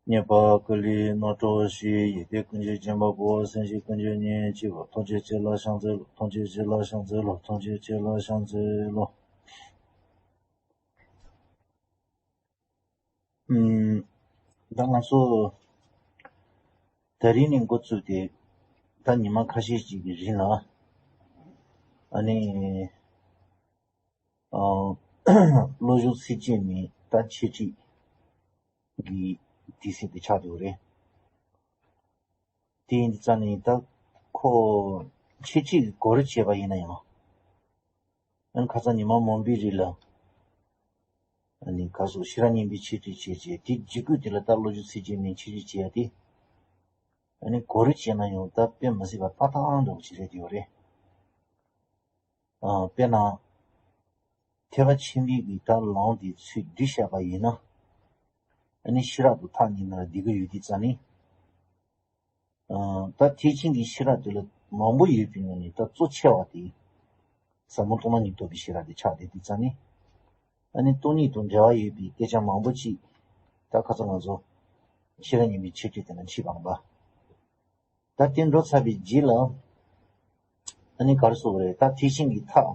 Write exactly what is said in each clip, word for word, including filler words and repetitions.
རྙེད་པ་ཀུན་ལས་རྣམ་གྲོལ་ཞི། ཡེ་ཤེས་ཀུན་གྱི་སྦྱིན་པ་པོ། སེམས་ཤེས་ཀུན་གྱི་ཉིན་བྱེད་པ། ཐམས་ཅད་ཁྱེད་ལ་ཕྱག་འཚལ་ལོ། ཐམས་ཅད་ཁྱེད་ལ་ཕྱག་འཚལ་ལོ། ཐམས་ཅད་ཁྱེད་ལ་ཕྱག་འཚལ་ལོ། ཨུམ། ད་ང་ཚོ་ད་རིང་ནས་འགོ་བཙུགས་ཏེ་ད་ཉི་མ་ཁ་ཤས་ཅིག་གི་རིང་ལ་ཨ་ནི་ཨ་བློ་སྦྱོང་ཚིགས་བཅད་མའི་ད་འཆད་ཁྲིད་ཀྱི་དུས་ཚོད་དེ་ཆགས་འདུག་རེད། དེ་ཡིན་དུས་ཙང་ནས་ད་ཁོ་འཆད་ཁྲིད་ཀྱི་གོ་རིམ་བྱས་པ་ཡིན་ན་ཡང་ཨ་ནི་ཁ་སང་ཉི་མ་མང་པོའི་རིང་ལ་ཨ་ནི་ག་སོ་ཤེས་རབ་སྙིང་པོའི་འཆད་ཁྲིད་བྱས་རྗེས་དེ་རྗེས་སྐུལ་དེ་ལ་ད་བློ་སྦྱོང་ཚིགས་བཅད་མའི་འཆད་ཁྲིད་བྱས་ཏེ་ཨ་ནི་གོ་རིམ་བྱས་ན་ཡང་ད་དཔེ་མི་སྲིད་པ་ཏག་ཏག་འདྲ་བོ་ཞིག་རེད་ཡོད་རེད། ཨ་དཔེར་ན་ཐེག་པ་ཆེན་པོའི་གི་ད་ལམ་དེ་ཚུར་བསྡུས་བཞག་པ་ཡིན་ན་ཨ་ནི་ཤེས་རབ་ཏུ་ཐག་ཉེ་ན་བསྡུ་གི་ཡོད་དུས་ཙང་ནས། ཨ་ད་ཐེག་ཆེན་གྱི་ཤེས་རབ་དེ་ལ་མང་པོ་ཡོད་པའི་ནང་ནས་ད་གཙོ་ཆེ་བ་དེ་ཟབ་མོ་སྟོང་པ་ཉིད་རྟོགས་པའི་ཤེས་རབ་དེ་ཆགས་བསྡད་དུས་ཙང་ནས་ཨ་ནི་སྟོང་ཉིད་དང་འབྲེལ་བ་ཡོད་པའི་སྐད་ཆ་མང་པོ་ཅིག་ད་ཁ་སང་ང་ཚོ་ཤེས་རབ་སྙིང་པོའི་འཆད་ཁྲིད་དེ་ནང་ཕྱིན་པ་རེད་པ། ད་དེ་འགྲོ་ཚར་བའི་རྗེས་ལ་ཨ་ནི་ག་རེ་ཟེར་དགོས་རེད། ད་ཐེག་ཆེན་གྱི་ཐག་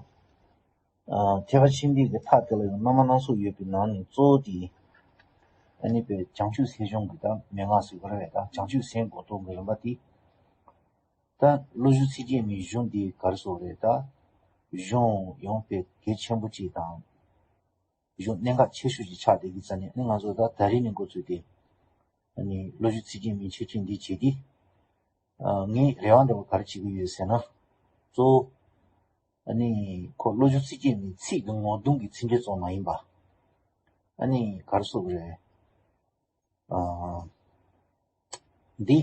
ཨ་ཐེག་པ་ཆེན་པོའི་གི་ཐག་དེ་ལ་ཡང་རྣམ་པ་སྣ་ཚོགས་ཡོད་པའི་ནང་ནས་གཙོ་བོ་དེ་ཨ་ནི་པའི་བྱང་ཆུབ་སེམས་གཞུང་གི་ད་མན་ངག་ཟེར་དགོས་རེད། ད་བྱང་ཆུབ་སེམས་སྒོམ་སྟངས་ཀྱི་རིམ་པ་དེ་ད་བློ་སྦྱོང་ཚིགས་བཅད་མའི་གཞུང་དེ་ག་རེ་ཟེར་དགོས་རེད། ད་གཞུང་ཡང་པའི་གལ་ཆེན་པོ་གཅིག་དང་གཞུང་གནད་འགག་ཆེ་ཤོས་ཅིག་ཆགས་བསྡད་ཀྱི་ཙང་ནས་ཨ་ནི་ང་ཚོ་ད་ད་རིང་ནས་འགོ་བཙུགས་ཏེ་ཨ་ནི་བློ་སྦྱོང་ཚིགས་བཅད་མའི་འཆད་ཁྲིད་འདི་བྱེད་དུས། ཨ་ངས་རེ་བ་འདྲ་བོ་ག་རེ་བྱེད་ཀྱི་ཡོད་ཟེར་ན། གཙོ་བོ་ཨ་ནི་ཁོ་བློ་སྦྱོང་ཚིགས་བཅད་མའི་ཚིག་གི་ངོ་གདོང་གི་ཚིག་འགྲེལ་ཙམ་མ་ཡིན་པ། ཨ་ནི་ག་རེ་ཟེར་དགོས་རེད། ཨ་འདི་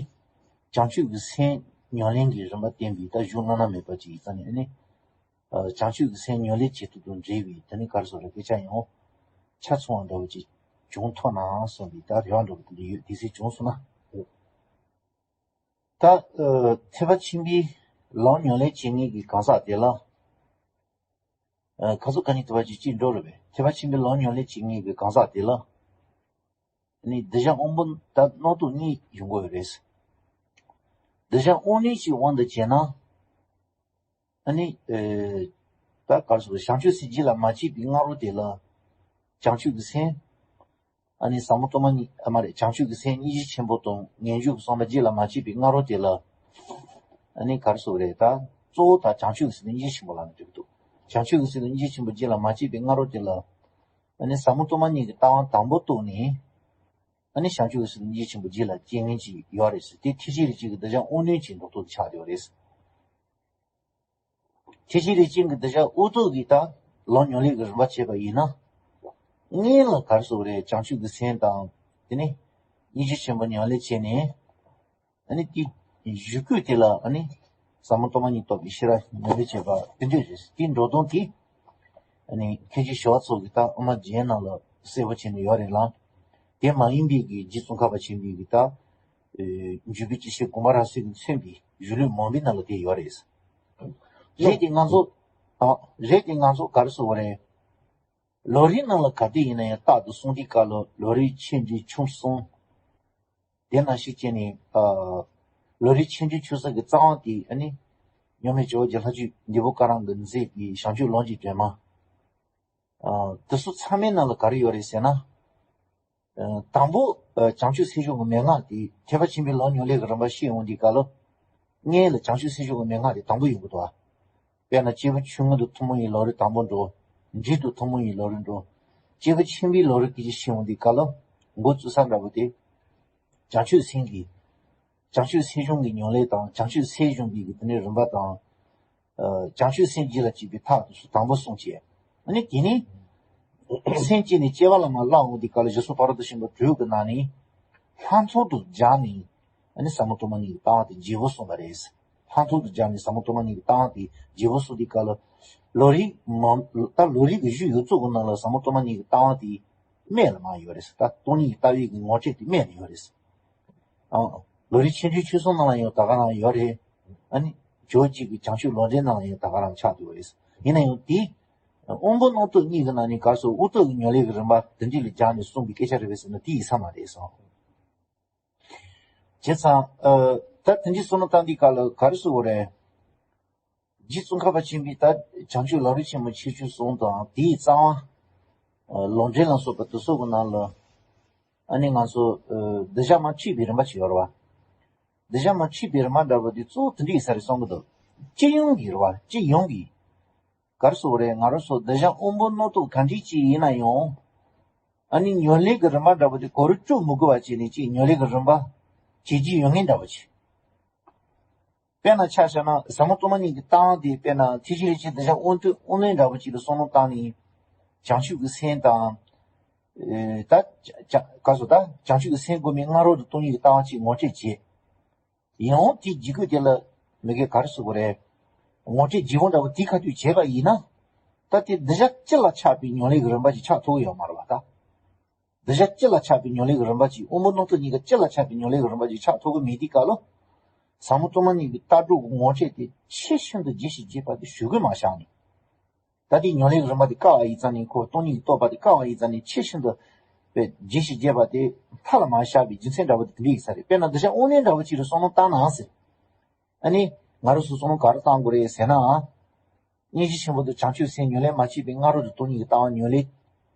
བྱང་ཆུབ་ཀྱི་སེམས་ཉམས་ལེན་གྱི་རིམ་པ་བསྟན་པའི་ད་གཞུང་བླ་ན་མེད་པ་ཅིག་ཡིན་ཙང་ནས་ཨ་ནི། ཨ་བྱང་ཆུབ་ཀྱི་སེམས་ཉམས་ལེན་བྱེད་ཐབས་དང་འབྲེལ་བའི་དེ་ནི་ག་རེ་ཟེར་དགོས་རེད། སྐད་ཆ་ཡང་ཆ་ཚང་བ་འདྲ་བོ་ཅིག་བྱུང་ཐུབ་ན་བསམ་པའི་ད་རེ་བ་འདྲ་བོ་དེ་འདྲ་ཡོད། དེ་སྲིད་བྱུང་སོང་ན། ད་ཨ་ཐེག་པ་ཆེན་པོའི་ལམ་ཉམས་ལེན་བྱེད་མཁན་གྱི་གང་ཟག་དེ་ལ། ཨ་ཁ་སང་ཁ་ཉིན་དུ་བ་ཅིག་ཅིག་འགྲོ་རེད་པས། ཐེག་པ་ཆེན་པོའི་ལམ་ཉམས་ལེན་བྱེད་མཁན་གྱི་གང་ཟག་དེ་ལ། ནི་གདུལ་བྱ་དབང་པོ་ད་རྣམ་རྟོག་གཉིས་ཡོང་གི་ཡོད་རེད། གདུལ་བྱ་དབང་རྣོན་གྱི་དབང་དུ་བྱས་ན། ཨ་ནི་ཨེ་ད་ག་རེ་ཟེར། བྱང་ཆུབ་སེམས་རྒྱུད་ལ་མ་སྐྱེས་པའི་སྔ་རོལ་དེ་ལ། བྱང་ཆུབ་ཀྱི་སེམས། ཨ་ནི་ཟབ་མོ་སྟོང་པ་ཉིད་ཨ་མ་རེད། བྱང་ཆུབ་ཀྱི་སེམས་སྙིང་རྗེ་ཆེན་པོ་དང་ངེས་འབྱུང་གི་བསམ་པ་རྒྱུད་ལ་མ་སྐྱེས་པའི་སྔ་རོལ་དེ་ལ། ཨ་ནི་ག་རེ་ཟེར་རེད་ད། གཙོ་བོ་ད་བྱང་ཆུབ་ཀྱི་སེམས་ནི་སྙིང་རྗེ་ཆེན་པོ་ལ་ནི་འགྲིག་འདུག་བྱང་ཆུབ་ཀྱི་སེམས་ནི་སྙིང་རྗེ་ཆེན་པོ་རྒྱུད་ལ་མ་སྐྱེས་པའི་སྔ་རོལ་དེ་ལ། ཨ་ནི་ཟབ་མོ་སྟོང་པ་ཉིད་ཀྱི་ལྟ་བ་དང་པོ་རྟོགས་ནས། ཨ་ནི་བྱང་ཆུབ་ཀྱི་སེམས་ནི་སྙིང་རྗེ་ཆེན་པོ་རྒྱུད་ལ་སྐྱེ་མཁན་ཅིག་ཡོད་རེད་ཟེར། དེ་ཐེག་ཆེན་རིགས་ཅན་གྱི་གདུལ་བྱ་དབང་རྣོན་གྱི་འགྲོ་སྟངས་ཆགས་ཡོད་རེད། ཐེག་ཆེན་རིགས་ཅན་གྱི་གདུལ་བྱ་དབུ་ཐོག་གི་ད་ལམ་ཉམས་ལེན་གྱི་རིམ་པ་བྱས་པ་ཡིན་ན། སྔོན་ལ་ག་རེ་ཟེར་རེད། བྱང་ཆུབ་ཀྱི་སེམས་དང་དེ་ནས་སྙིང་རྗེ་ཆེན་པོ་ཉམས་ལེན་བྱས་ནས། ཨ་ནི་དེ་གཞུག་གུ་དེ་ལ་ཨ་ནི་ཟབ་མོ་སྟོང་པ་ཉིད་རྟོགས་པའི་ཤེས་རབ་ཉམས་ལེན་བྱས་པ་དེ་འདྲ་རེད། དེ་འགྲོ་སྟངས་དེ་ཨ་ནི་མཁན་ཆེན་ཞི་བ་འཚོ་གིས་ད་དབུ་མ་རྒྱན་ནང་ལ་གསལ་པོ་བྱས་ནས་ཡོད་རེད་ལ། དེ་མ་ཡིན་པའི་གི་རྗེ་ཙོང་ཁ་པ་ཆེན་པོའི་གི་ད། ཨེ་འཇུག་པའི་སྤྱི་བཤད་དགོངས་པ་རབ་གསལ་གྱིས་མཚོན་པའི་གཞུང་ལུགས་མང་པོའི་ནང་ལ་དེ་ཡོད་རེད། རེད་དེ་ང་ཚོ། ཨ་རེད་དེ་ང་ཚོ་ག་རེ་ཟེར་དགོས་རེད། ལམ་རིམ་ནང་ལ་ག་དུས་ཡིན་ན་ཡང་རྟག་ཏུ་གསུངས་དུས་སྐབས་ལ་ལམ་རིམ་ཆེ་འབྲིང་ཆུང་གསུམ། དེ་ནང་བཞིན་བྱས་ནས་ཨ་ལམ་རིམ་ཆེ་འབྲིང་ཆུང་གསུམ་གྱི་རྩ་བ་དེ་ཨ་ནི་མཉམ་མེད་ཇོ་བོ་རྗེ་ལྷ་ཆོས་འདི་པོ་ཀ་རང་གིས་མཛད་པའི་བྱང་ཆུབ་ལམ་གྱི་སྒྲོན་མ། ཨ་དེ་ཚོ་ཚང་མའི་ནང་ལ་ག་རེ་ཡོད་རེད་ཟེར་ན། ཨ་དང་པོ་ཨ་བྱང་ཆུབ་སེམས་བྱུང་གི་མན་ངག་དེ་ཐེག་པ་ཆེན་པོའི་ལམ་ཉམས་ལེན་གྱི་རིམ་པ་བཤད་ཡོང་དུས་སྐབས་ལ། སྔོན་ལ་བྱང་ཆུབ་སེམས་བྱུང་གི་མན་ངག་དེ་དང་པོ་ཡོང་གི་འདུག་བ། དཔེར་ན་སྐྱེས་བུ་ཆུང་ངུ་དང་ཐུན་མོང་བའི་ལམ་རིམ་དང་པོ་འགྲོ། འབྲིང་དང་ཐུན་མོང་བའི་ལམ་རིམ་འགྲོ། སྐྱེས་བུ་ཆེན་པོའི་ལམ་རིམ་སྐད་ཆ་བཤད་ཡོང་དུས་སྐབས་ལ། འགོ་བཙུགས་ས་འདྲ་པོ་དེ། བྱང་ཆུབ་སེམས་ཀྱི། བྱང་ཆུབ་སེམས་བྱུང་གི་ཉམས་ལེན་དང་བྱང་ཆུབ་སེམས་བྱུང་གི་དེ་ནས་རིམ་པ་དང་། ཨ་བྱང་ཆུབ་སེམས་རྒྱུད་ལ་སྐྱེས་པའི་ཐབས་དེ་ཚོ་དང་པོ་གསུངས་བྱས། ཨ་ནི་དེ་ནས་སེམས་བསྐྱེད་ནས་སྐྱེ་བ་ལ་མར་བསླབ་འོང་དུས་སྐབས་ལ་རྗེས་སུ་ཕ་རོལ་ཏུ་ཕྱིན་པ་དྲུག་གི་ནང་ནས་ལྷག་མཐོང་དུ་སྦྱར་ནས་ཨ་ནི་ཟབ་མོ་སྟོང་པ་ཉིད་ཀྱི་ལྟ་བ་དེ་རྒྱས་པོ་གསུངས་པ་རེད། ལྷག་མཐོང་དུ་སྦྱར་ནས་ཟབ་མོ་སྟོང་པ་ཉིད་ཀྱི་ལྟ་བ་དེ་རྒྱས་པོ་གསུངས་དུས་སྐབས་ལ་ལམ་རིམ་མང་ད་ལམ་རིམ་གྱི་གཞུང་ཡོངས་རྫོགས་ཀྱི་ནང་ལ་ཟབ་མོ་སྟོང་པ་ཉིད་ཀྱི་ལྟ་བ་དེ་སྨད་ལ་མར་ཡོད་རེད། ད་སྟོང་ཉིད་ཀྱི་ལྟ་བའི་གི་ངོ་སྤྲོད་དེ་སྨད་ལ་ཡོད་རེད། ཨང་། ལམ་རིམ་ཆེ་འབྲིང་ཆུང་གསུམ་ནང་ལ་ཡང་ད་ག་རང་ཡོད་རེད། ཨ་ནི། ཇོ་བོ་རྗེ་གི་བྱང་ཆུབ་ལམ་འབྲས་ནང་ལ་ཡང་ད་ག་རང་ཆགས་འདུག་རེད། ཡིན་ན་ཡང་དེ། དབང་པོ་རྣམ་རྟོག་གཉིས་ཀྱི་ནང་ནས་ག་རེ་ཟེར། དབུ་རྟོག་གི་ཉམས་ལེན་གྱི་རིམ་པ་དེ་འདྲ་ལ་སྦྱར་ནས་གསུངས་པའི་སྐད་ཆ་རེད་པས་ཟེར་ན་དེ་ཡིན་ས་མ་རེད་གསུངས། བྱས་ཙང་། ཨ། ད་དེ་འདྲའི་བསམ་བློ་བཏང་དུས་སྐབས་ལ་ག་རེ་ཟེར་དགོས་རེད། རྗེ་ཙོང་ཁ་པ་ཆེན་པོའི་ད་བྱང་ཆུབ་ལམ་རིམ་ཆེན་མོ་ཆེ་ཆུང་གསུམ་དང་དེའི་རྩ་བ། ཨ། ལམ་འབྲས་ལ་སོགས་པ་དེ་ཚོ་གི་ནང་ལ། ཨ་ནི་ང་ཚོ། ཨ། གདུལ་བྱ་མར་ཁྲིད་པའི་རིམ་པ་ཅིག་ཡོད་རེད་བ། གདུལ་བྱ་མར་ཁྲིད་པའི་རིམ་པ་འདྲ་བོ་དེ་གཙོ་བོ་དེ་འདྲ་ཡིན་ས་རེད་བསམ་གི་འདུག་སྤྱི་ཡོངས་ཀྱི་རེད་བ། སྤྱི་ཡོངས་ཀྱི། ག་རེ་ཟེར་དགོས་རེད། ང་རང་ཚོ་གདུལ་བྱ་དབུལ་པོ་རྣོ་སྟོབས་ག་འདྲ་ཅིག་ཡིན་ན་ཡང་། ཨ་ནི་ཉམས་ལེན་གྱི་རིམ་པ་འདྲ་བོ་དེ་གོ་རིམ་བཅོ་མི་དགོས་པ་བྱས་ནས་ཅིག་ཉམས་ལེན་གྱི་རིམ་པ་བྱེད་ཀྱི་ཡོད་མཁན་འདྲ་བོ་ཅིག་དཔེར་ན་ཆ་བཞག་ན་ཟབ་མོ་སྟོང་པ་ཉིད་ཀྱི་ལྟ་བ་དེ། དཔེར་ན་ཐེག་ཆེན་རིན་ཆེན་གདུལ་བྱ་དབུལ་སྟོབས་དབུལ་ལེན་འདྲ་བོ་ཅིག་ལ་བསམ་བློ་བཏང་ནས། བྱང་ཆུབ་ཀྱི་སེམས་དང་། ཨེ། ད་བྱ་བྱ་ག་སོ་ད་བྱང་ཆུབ་ཀྱི་སེམས་སྒོམ་པའི་སྔ་རོལ་དུ་སྟོང་ཉིད་ཀྱི་ལྟ་བ་ཅིག་ངོ་སྤྲོད་བྱེད། ཡང་དེའི་རྗེས་ཁོས་དེ་ལ་མི་དགེ་ག་རེ་ཟེར་དགོས་རེད། ངོ་སྤྲོད་རྗེས་དཔག་འདྲ་བོ་དེའི་ཁ་ཐུག་བྱས་པ་ཡིན་ན། ད་དེ་གདུལ་བྱ་སྤྱི་ལ་ཆགས་པའི་ཉམས་ལེན་གྱི་རིམ་པ་ཅིག་ཆགས་ཐུབ་ཀྱི་ཡོད་མ་རེད་བ་ད། གདུལ་བྱ་སྤྱི་ལ་ཆགས་པའི་ཉམས་ལེན་གྱི་རིམ་པ་ཅིག་དབུལ་པོ་རྣོ་སྟོབས་གཉིས་ཀ་སྤྱི་ལ་ཆགས་པའི་ཉམས་ལེན་གྱི་རིམ་པ་ཅིག་ཆགས་ཐུབ་ཀྱི་མེད་དུས་སྐབས་ལ། ཟབ་མོ་སྟོང་པ་ཉིད་ཀྱི་ལྟ་གྲུབ་ཀྱི་ངོ་སྤྲོད་དེ་ཆེས་ཤིན་ཏུ་རྒྱས་ཤིང་རྒྱས་པ་དེ་ཞུ་དགོས་མ་བཞག་ནས། ད་དེའི་ཉམས་ལེན་གྱི་རིམ་པ་དེ་བཀག་པ་ཡིན་ཙང་ནི། ཁོ་སྟོང་ཉིད་ཀྱི་རྟོགས་པ་དེ་བཀག་པ་ཡིན་ཙང་ནི་ཆེས་ཤིན་ཏུ་རྒྱས་ཤིང་རྒྱས་པ་དེ་མཐའ་ལ་མ་བཞག་པའི་རྒྱུ་མཚན་འདྲ་བོ་དེ་དེ་འདྲ་ཡིན་ས་རེད། དཔེར་ན་གདུལ་བྱ་དབུལ་ལེན་འདྲ་བོ་ཅིག་ལ་བསམ་བློ་བཏང་ན་ཟེར། ཨ་ནི་ང་རང་ཚོ་བསམ་བློ་ག་རེ་བཏང་དགོས་རེད་ཟེར་ན། སྙིང་རྗེ་ཆེན་པོ་དང་བྱང་ཆུབ་སེམས་ཉམས་ལེན་མ་བྱས་པའི་སྔ་རོལ་དུ་སྟོང་ཉིད་ཀྱི་ལྟ་བ་ཉམས་ལེན།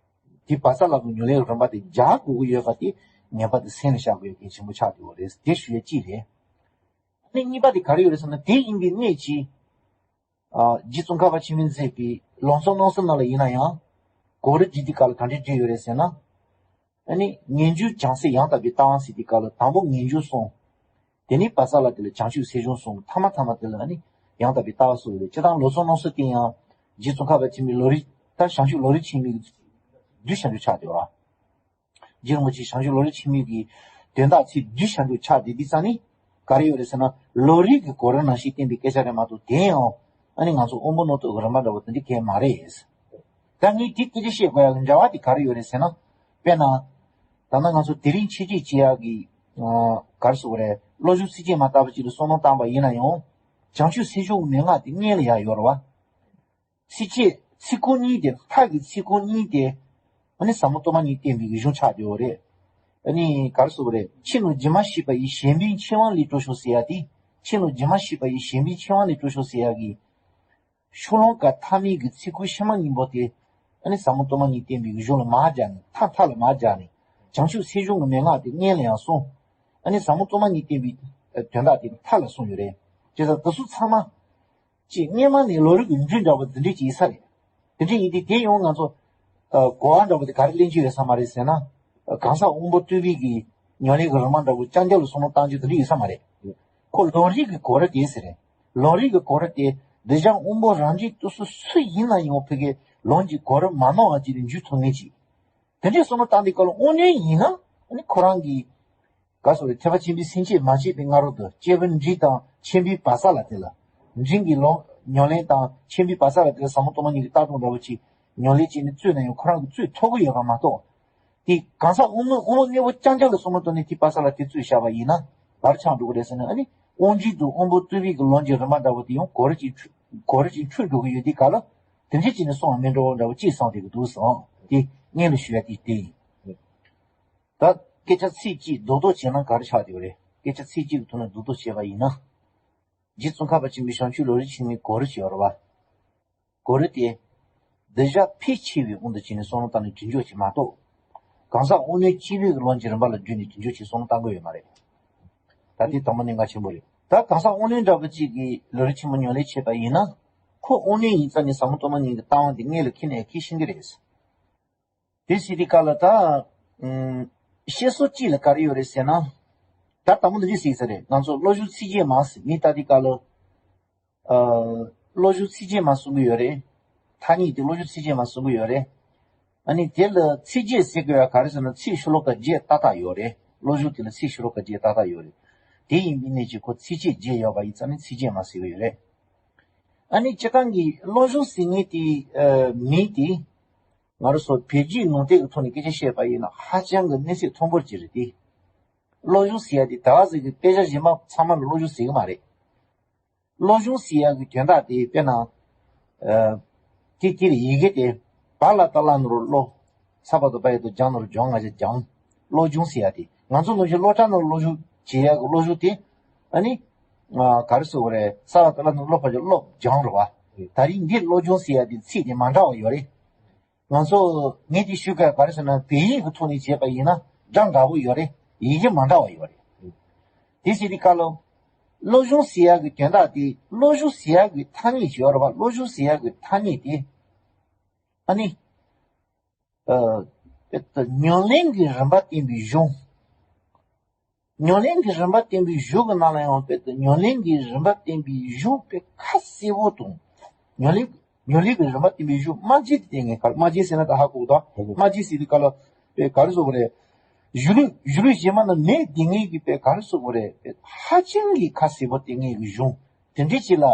དེ་བར་ས་ལ་གི་ཉམས་ལེན་རིམ་པ་དེ་སྦྱར་དགོས་ཀྱི་ཡོད་པ་དེ་ངེས་པར་དུ་སེམས་ལ་བཞག་དགོས་ཡ་གལ་ཆེན་པོ་ཆགས་ཡོད་རེད། དེ་ཞུ་ཡ་གཅིག་རེད། ཨ་ནི་གཉིས་པ་དེ་ག་རེ་ཡོད་རེད་ཟེར་ན། དེ་ཡིན་པའི་གནད་ཀྱིས། ཨ། རྗེ་ཙོང་ཁ་པ་ཆེན་པོས་མཛད་པའི་ལམ་གསུམ་སྣང་གསུམ་ནང་ལ་ཡིན་ན་ཡང་། གོ་རིམ་བརྒྱུད་དེ་ག་ལ་ག་འདྲས་བརྗོད་ཡོད་རེད་ཟེར་ན། ཨ་ནི་ངེས་འབྱུང་བྱང་སེམས་ཡང་དག་པའི་ལྟ་བ་ཟེར་དུས་སྐབས་ལ་དང་པོ་ངེས་འབྱུང་གསུམ། དེ་ནས་བར་ས་ལ་དེ་ལ་བྱང་ཆུབ་སེམས་བྱུང་གསུམ། ཐ་མ་ཐ་མ་དེ་ལ་ཨ་ནི་ཡང་དག་པའི་ལྟ་བ་གསུམ་ཡོད་རེད། སྤྱིར་བཏང་ལམ་གསུམ་སྣང་གསུམ་དེ་ཡང་རྗེ་ཙོང་ཁ་པ་ཆེན་པོའི་ལམ་རིམ། ད་བྱང་ཆུབ་ལམ་རིམ་ཆེན་མོའི་གི་བསྡུས་བྱ་འདྲ་ཆགས་བསྡད་པ། རྗེ་རིན་པོ་ཆེ་བྱང་ཆུབ་ལམ་རིམ་ཆེན་མོའི་གི་དོན་དག་ཚིག་བསྡུས་བྱ་འདྲ་ཆགས་བསྡད་དུས་ཙང་ནི། ག་རེ་ཡོད་རེད་ཟེར་ན། ལམ་རིམ་གྱི་གོ་རིམ་ནང་བཞིན་བསྟན་པའི་སྐད་ཆ་རེད་མ་གཏོགས། དེ་ཡང་ཨ་ནི་ང་ཚོ་དབུལ་པོ་རྣོ་སྟོབས་ཀྱི་རིམ་པ་འདྲ་བོ་དེ་འདྲ་གང་ཡང་མ་རེད། ད་ངས་དེ་སྐད་ཆ་བཤད་དགོས་ཡ་གི་འབྲེལ་བ་དེ་ག་རེ་ཡོད་རེད་ཟེར་ན། དཔེར་ན། ད་ནང་ང་ཚོ་དེ་རིང་ཕྱི་རྒྱལ་སྤྱི་ཡག་གི། ཨ། ག་རེ་ཟེར་དགོས་རེད། བློ་སྦྱོང་ཚིགས་བཅད་མ་ལྟ་བུ་ཅིག་ལ་བསམ་བློ་བཏང་པ་ཡིན་ན་ཡང་། བྱང་ཆུབ་སེམས་བྱུང་གི་མན་ངག་དེ་སྔོན་ལ་ཡར་ཡོད་རེད་བ། ཚིགས་བཅད་ཚིག་ཁུངས་གཉིས་དེ། མཐའ་གི་ཚིག་ཁུངས་གཉིས་དེ། ཨ་ནི་ཟབ་མོ་སྟོང་པ་ཉིད་བསྟན་པའི་གཞུང་ཆགས་བསྡད་ཡོད་རེད། ཨ་ནི་ག་རེ་ཟེར་དགོས་རེད། ཕྱི་ནང་རྒྱུན་མ་ཞིག་པ་ཡི་གཞན་ཕན་ཆེ་བ་ལས་སྤྲོ་ཤོག་ཟེར་ཡ་དེ། ཕྱི་ནང་རྒྱུན་མ་ཞིག་པ་ཡི་གཞན་ཕན་ཆེ་བ་ལས་སྤྲོ་ཤོག་ཟེར་ཡ་གི། ཤོ་ལོ་ཀ་མཐའ་མའི་གི་ཚིག་ཁུངས་ཕྱི་མ་གཉིས་པོ་དེ། ཨ་ནི་ཟབ་མོ་སྟོང་པ་ཉིད་བསྟན་པའི་གཞུང་ལ་མར་སྦྱར་ནས། མཐའ་མཐའ་ལ་མར་སྦྱར་ནས། བྱང་ཆུབ་སེམས་བྱུང་གི་མན་ངག་དེ་སྔོན་ལ་ཡང་གསུངས། ཨ་ནི་ཟབ་མོ་སྟོང་པ་ཉིད་བསྟན་པའི་དོན་དག་དེ་མཐའ་ལ་གསུངས་ཡོད་རེད། བྱས་ཙང་དེ་ཚོ་ཚང་མ། ཅིག་སྔོན་མ་ནས་ལམ་རིམ་གྱི་འགྲོས་འདྲ་བོ་འདི་འདྲས་ཅིག་ཡིན་ས་རེད། དེ་འདྲས་ཡིན་དུས་དེ་ཡང་ང་ཚོ། ཨ། གོ་བ་འདྲ་བོ་དེ་ག་རེ་ལེན་རྒྱུ་ཡོད་ས་མ་རེད་ཟེར་ན། ཨ། གང་ཟག་དབུལ་པོ་རྟུལ་པོའི་གི་ཉམས་ལེན་གྱི་རིམ་པ་འདྲ་བོ་རྐྱང་རྐྱང་ལ་བསམ་བློ་བཏང་རྒྱུ་དེ་འདྲས་ཡོད་ས་མ་རེད། ཁོ་ལམ་རིམ་གྱི་གོ་རིམ་དེ་ཟེར་རེད། ལམ་རིམ་གྱི་གོ་རིམ་དེ་གདུལ་བྱ་དབུལ་པོ་རང་བཞིན་དུ་སུ་སུ་ཡིན་ན་ཡང་ཕ་གིའི་ལམ་གྱི་གོ་རིམ་མ་ནོར་བ་ཅིག་ལ་འཇུག་ཐུབ་ངེས་ཅིག་དེ་འདྲས་བསམ་བློ་བཏང་དུས་སྐབས་ལ་དབུལ་ཉམས་ཡིན་ན། ཨ་ནི་ཁོ་རང་གི། ག་ཟེར་རེད། ཐེག་པ་ཆེན་པོའི་སེམས་བསྐྱེད་མ་བྱས་པའི་སྔ་རོལ་དུ། སྐྱེས་བུ་འབྲིང་དང་ཆེན་པོའི་བར་ས་ལ་དེ་ལ། འབྲིང་གི་ལམ་ཉམས་ལེན་དང་ཆེན་པོའི་བར་ས་ལ་དེ་ལ་ཟབ་མོ་སྟོང་པ་ཉིད་ཀྱི་ལྟ་གྲུབ་འདྲ་བོ་ཅིག་ཉམས་ལེན་བྱས་ནས་རྩོད་ན་ཡང་ཁོ་རང་གིས་རྩོད་ཐུབ་ཀྱི་ཡོད་པ་མ་གཏོགས། དེ་གང་ཟག་དབུལ་མོ་དབུལ་མོ་དངོས་པོ་རྐྱང་རྐྱང་ལ་བསམ་བློ་བཏང་ནས་དེའི་བར་ས་ལ་དེ་རྩོད་བཞག་པ་ཡིན་ན་ག་རེ་ཆགས་འགྲོ་གི་རེད་ཟེར་ན། ཨ་ནི་དབུལ་འབྱོར་དང་དབུལ་པོ་རྟུལ་པོའི་གི་ལམ་གྱི་རིམ་པ་འདྲ་བོ་དེ་ཡང་གོ་རིམ་གྱིས་འཁྲུལ། གོ་རིམ་གྱིས་འཁྲུལ་འགྲོ་གི་ཡོད་དུས་སྐབས་ལ། དེ་འདྲས་བྱས་ནས་སོང་བ་མིན་འགྲོ་འདྲ་བོ་ཅིག་བསམ་བསྡད་ཀྱི་འདུག་བསམ། དེ་སྔོན་ལ་ཞུ་ཡ་དེ་དེ་ཡིན། ད་སྐད་ཆ་ཚིག་གཅིག་རྡོག་རྡོག་བྱས་ན་ག་རེ་ཆགས་བསྡད་ཡོད་རེད། སྐད་ཆ་ཚིག་གཅིག་གི་ཐོག་ནས་རྡོག་རྡོག་བྱས་པ་ཡིན་ན། རྗེ་ཙོང་ཁ་པ་ཆེན་པོའི་བྱང་ཆུབ་ལམ་རིམ་ཆེན་མོའི་གོ་རིམ་ཅིག་ཡོད་རེད་བ། གོ་རིམ་དེ། གདུལ་བྱ་ཕལ་ཆེ་བའི་དབང་དུ་བྱས་ནས་བསམ་བློ་བཏང་ནས་དྲིལ་འཇོག་བྱེད་མ་གཏོགས། གང་ཟག་དབུལ་ནས་སྐྱེས་བུའི་ལམ་གྱི་རིམ་པ་ལ་བརྒྱུད་ནས་དྲིལ་འཇོག་བྱེད་བསམ་བློ་བཏང་དགོས་ཡོད་མ་རེད། ད་དེ་དང་པོ་གནད་འགག་ཆེན་པོ་རེད། ད་གང་ཟག་དབུལ་ནས་འདྲ་བོ་གཅིག་གིས་ལམ་རིམ་ཆེན་མོ་ཉམས་ལེན་བྱས་པ་ཡིན་ན། ཁོ་དབུལ་ནས་ཡིན་ཙང་ནས་ཟབ་མོ་སྟོང་པ་ཉིད་ཀྱི་ལྟ་བ་འདི་སྔོན་ལ་འཁྱེར་ནས་འཁྱེར་ཤེས་ཀྱི་རེད། དེ་ཟེར་དུས་སྐབས་ལ་ད། ཨུམ། བཤད་སྲོལ་གཅིག་ལ་ག་རེ་ཡོད་རེད་ཟེར་ན། ད་དང་པོ་འདི་འདྲས་ཟེར་ས་རེད། ང་ཚོ་བློ་སྦྱོང་ཚིགས་བཅད་མ་ཟེར་མི་ལྟ་དུས་སྐབས་ལ། ཨ། བློ་སྦྱོང་ཚིགས་བཅད་མ་གསུང་གི་ཡོད་རེད། ཐ་སྙད་དེ་བློ་སྦྱོང་ཚིགས་བཅད་མ་གསུང་གི་ཡོད་རེད། ཨ་ནི་དེ་ལ་ཚིགས་བཅད་ཟེར་དགོས་ཡ་ག་རེ་ཟེར་ན། ཚིག་ཤོ་ལོ་ཀ་བརྒྱད་ཏག་ཏག་ཡོད་རེད། བློ་སྦྱོང་དེ་ལ་ཚིག་ཤོ་ལོ་ཀ་བརྒྱད་ཏག་ཏག་ཡོད་རེད། དེ་ཡིན་པའི་གནད་ཀྱིས་ཁོ་ཚིགས་བཅད་བརྒྱད་ཡོད་པ་ཡིན་ཙང་ནི་ཚིགས་བཅད་མ་ཟེར་གི་ཡོད་རེད། ཨ་ནི་སྤྱིར་བཏང་གི་བློ་སྦྱོང་ཟེར་མཁན་དེ། ཨ། མིང་དེ། ང་རང་ཚོ་བོད་བརྒྱུད་ནང་བསྟན་གྱི་ཐོག་ནས་སྐད་ཆ་བཤད་པ་ཡིན་ན་ཧ་ཅང་གི་གནས་ཚད་མཐོན་པོ་ཅིག་རེད་དེ། བློ་སྦྱོང་ཟེར་ཡ་དེ་ད་ག་ཟེར་གི་དཔེ་ཆ་གཞན་པ་ཚང་མ་ལ་བློ་སྦྱོང་ཟེར་གི་མ་རེད། བློ་སྦྱོང་ཟེར་ཡ་གི་དོན་དག་དེ་དཔེར་ན། ཨ། དེ་དེ་རེད། ཡི་གེ་དེ། བ་ལ་བཏགས་བླ་ནོར་བློ། ས་བ་བཏགས་སྦ་ཡ་བཏགས་སྦྱང་ནོར་སྦྱོང་། ང་བཞག་སྦྱངས། བློ་སྦྱོང་ཟེར་ཡ་དེ། ང་ཚོ་ནང་བཞིན་སློབ་གྲྭ་ནང་བློ་སྦྱོང་ བྱེད་ཡག་གི་བློ་སྦྱོང་དེ། ཨ་ནི། ང་ག་རེ་ཟེར་དགོས་རེད། ས་ལ་ཏ་ལ་ནི་བློ་ཕར་ཕྱོགས་བློ་སྦྱོང་རེད་བ། ད་རིང་འདི་བློ་སྦྱོང་ཟེར་ཡག་དེ་ཚིག་དེ་མ་འདྲ་བ་ཡོད་རེད། ང་ཚོ་ངས་དེ་ཞུ་ག་ག་རེ་ཟེར་ན། བོད་ཡིག་གི་ཐོག་ནས་བྱས་པ་ཡིན་ན་འདྲ་འདྲ་པོ་ཡོད་རེད། ཡི་གེ་མ་འདྲ་བ་ཡོད་རེད། དེ་ཟེར་དུས་སྐབས་ལ། བློ་སྦྱོང་ཟེར་ཡག་གི་དོན་དག་དེ། བློ་སྦྱོང་ཟེར་ཡག་གི་ཐ་སྙད་ཅིག་ཡོད་རེད་བ། བློ་སྦྱོང་ཟེར་ཡག་གི་ཐ་སྙད་དེ། ཨ་ནི། ཨ། ཉམས་ལེན་གྱི་རིམ་པ་བསྟན་པའི་གཞུང་། ཉམས་ལེན་གྱི་རིམ་པ་བསྟན་པའི་གཞུང་གི་ནང་ལ་ཡང་དཔེ་དེ་ཉམས་ལེན་གྱི་རིམ་པ་བསྟན་པའི་གཞུང་དཔེ་ཁ་གསལ་པོ་དང་། ཉམས་ལེན་ཉམས་ལེན་གྱི་རིམ་པ་བསྟན་པའི་གཞུང་སྨྲ་བརྗོད་དེ་ངས་ག་རེ། སྨྲ་བརྗོད་ཟེར་ན་ད་ཧ་གོ་དང་། སྨྲ་བརྗོད་ཟེར་དུས་སྐབས་ལ་དཔེ་ག་རེ་ཟེར་དགོས་རེད། གཞུང་ལུགས་གཞུང་ལུགས་གཞན་པ་ན་མེད་བསྡད་མཁན་གྱི་དཔེ་ག་རེ་ཟེར་དགོས་རེད། དཔེ་ཧ་ཅང་གི་ཁ་གསལ་པོ་བསྟན་མཁན་གྱི་གཞུང་དེ་འདྲ་ཅིག་ལ་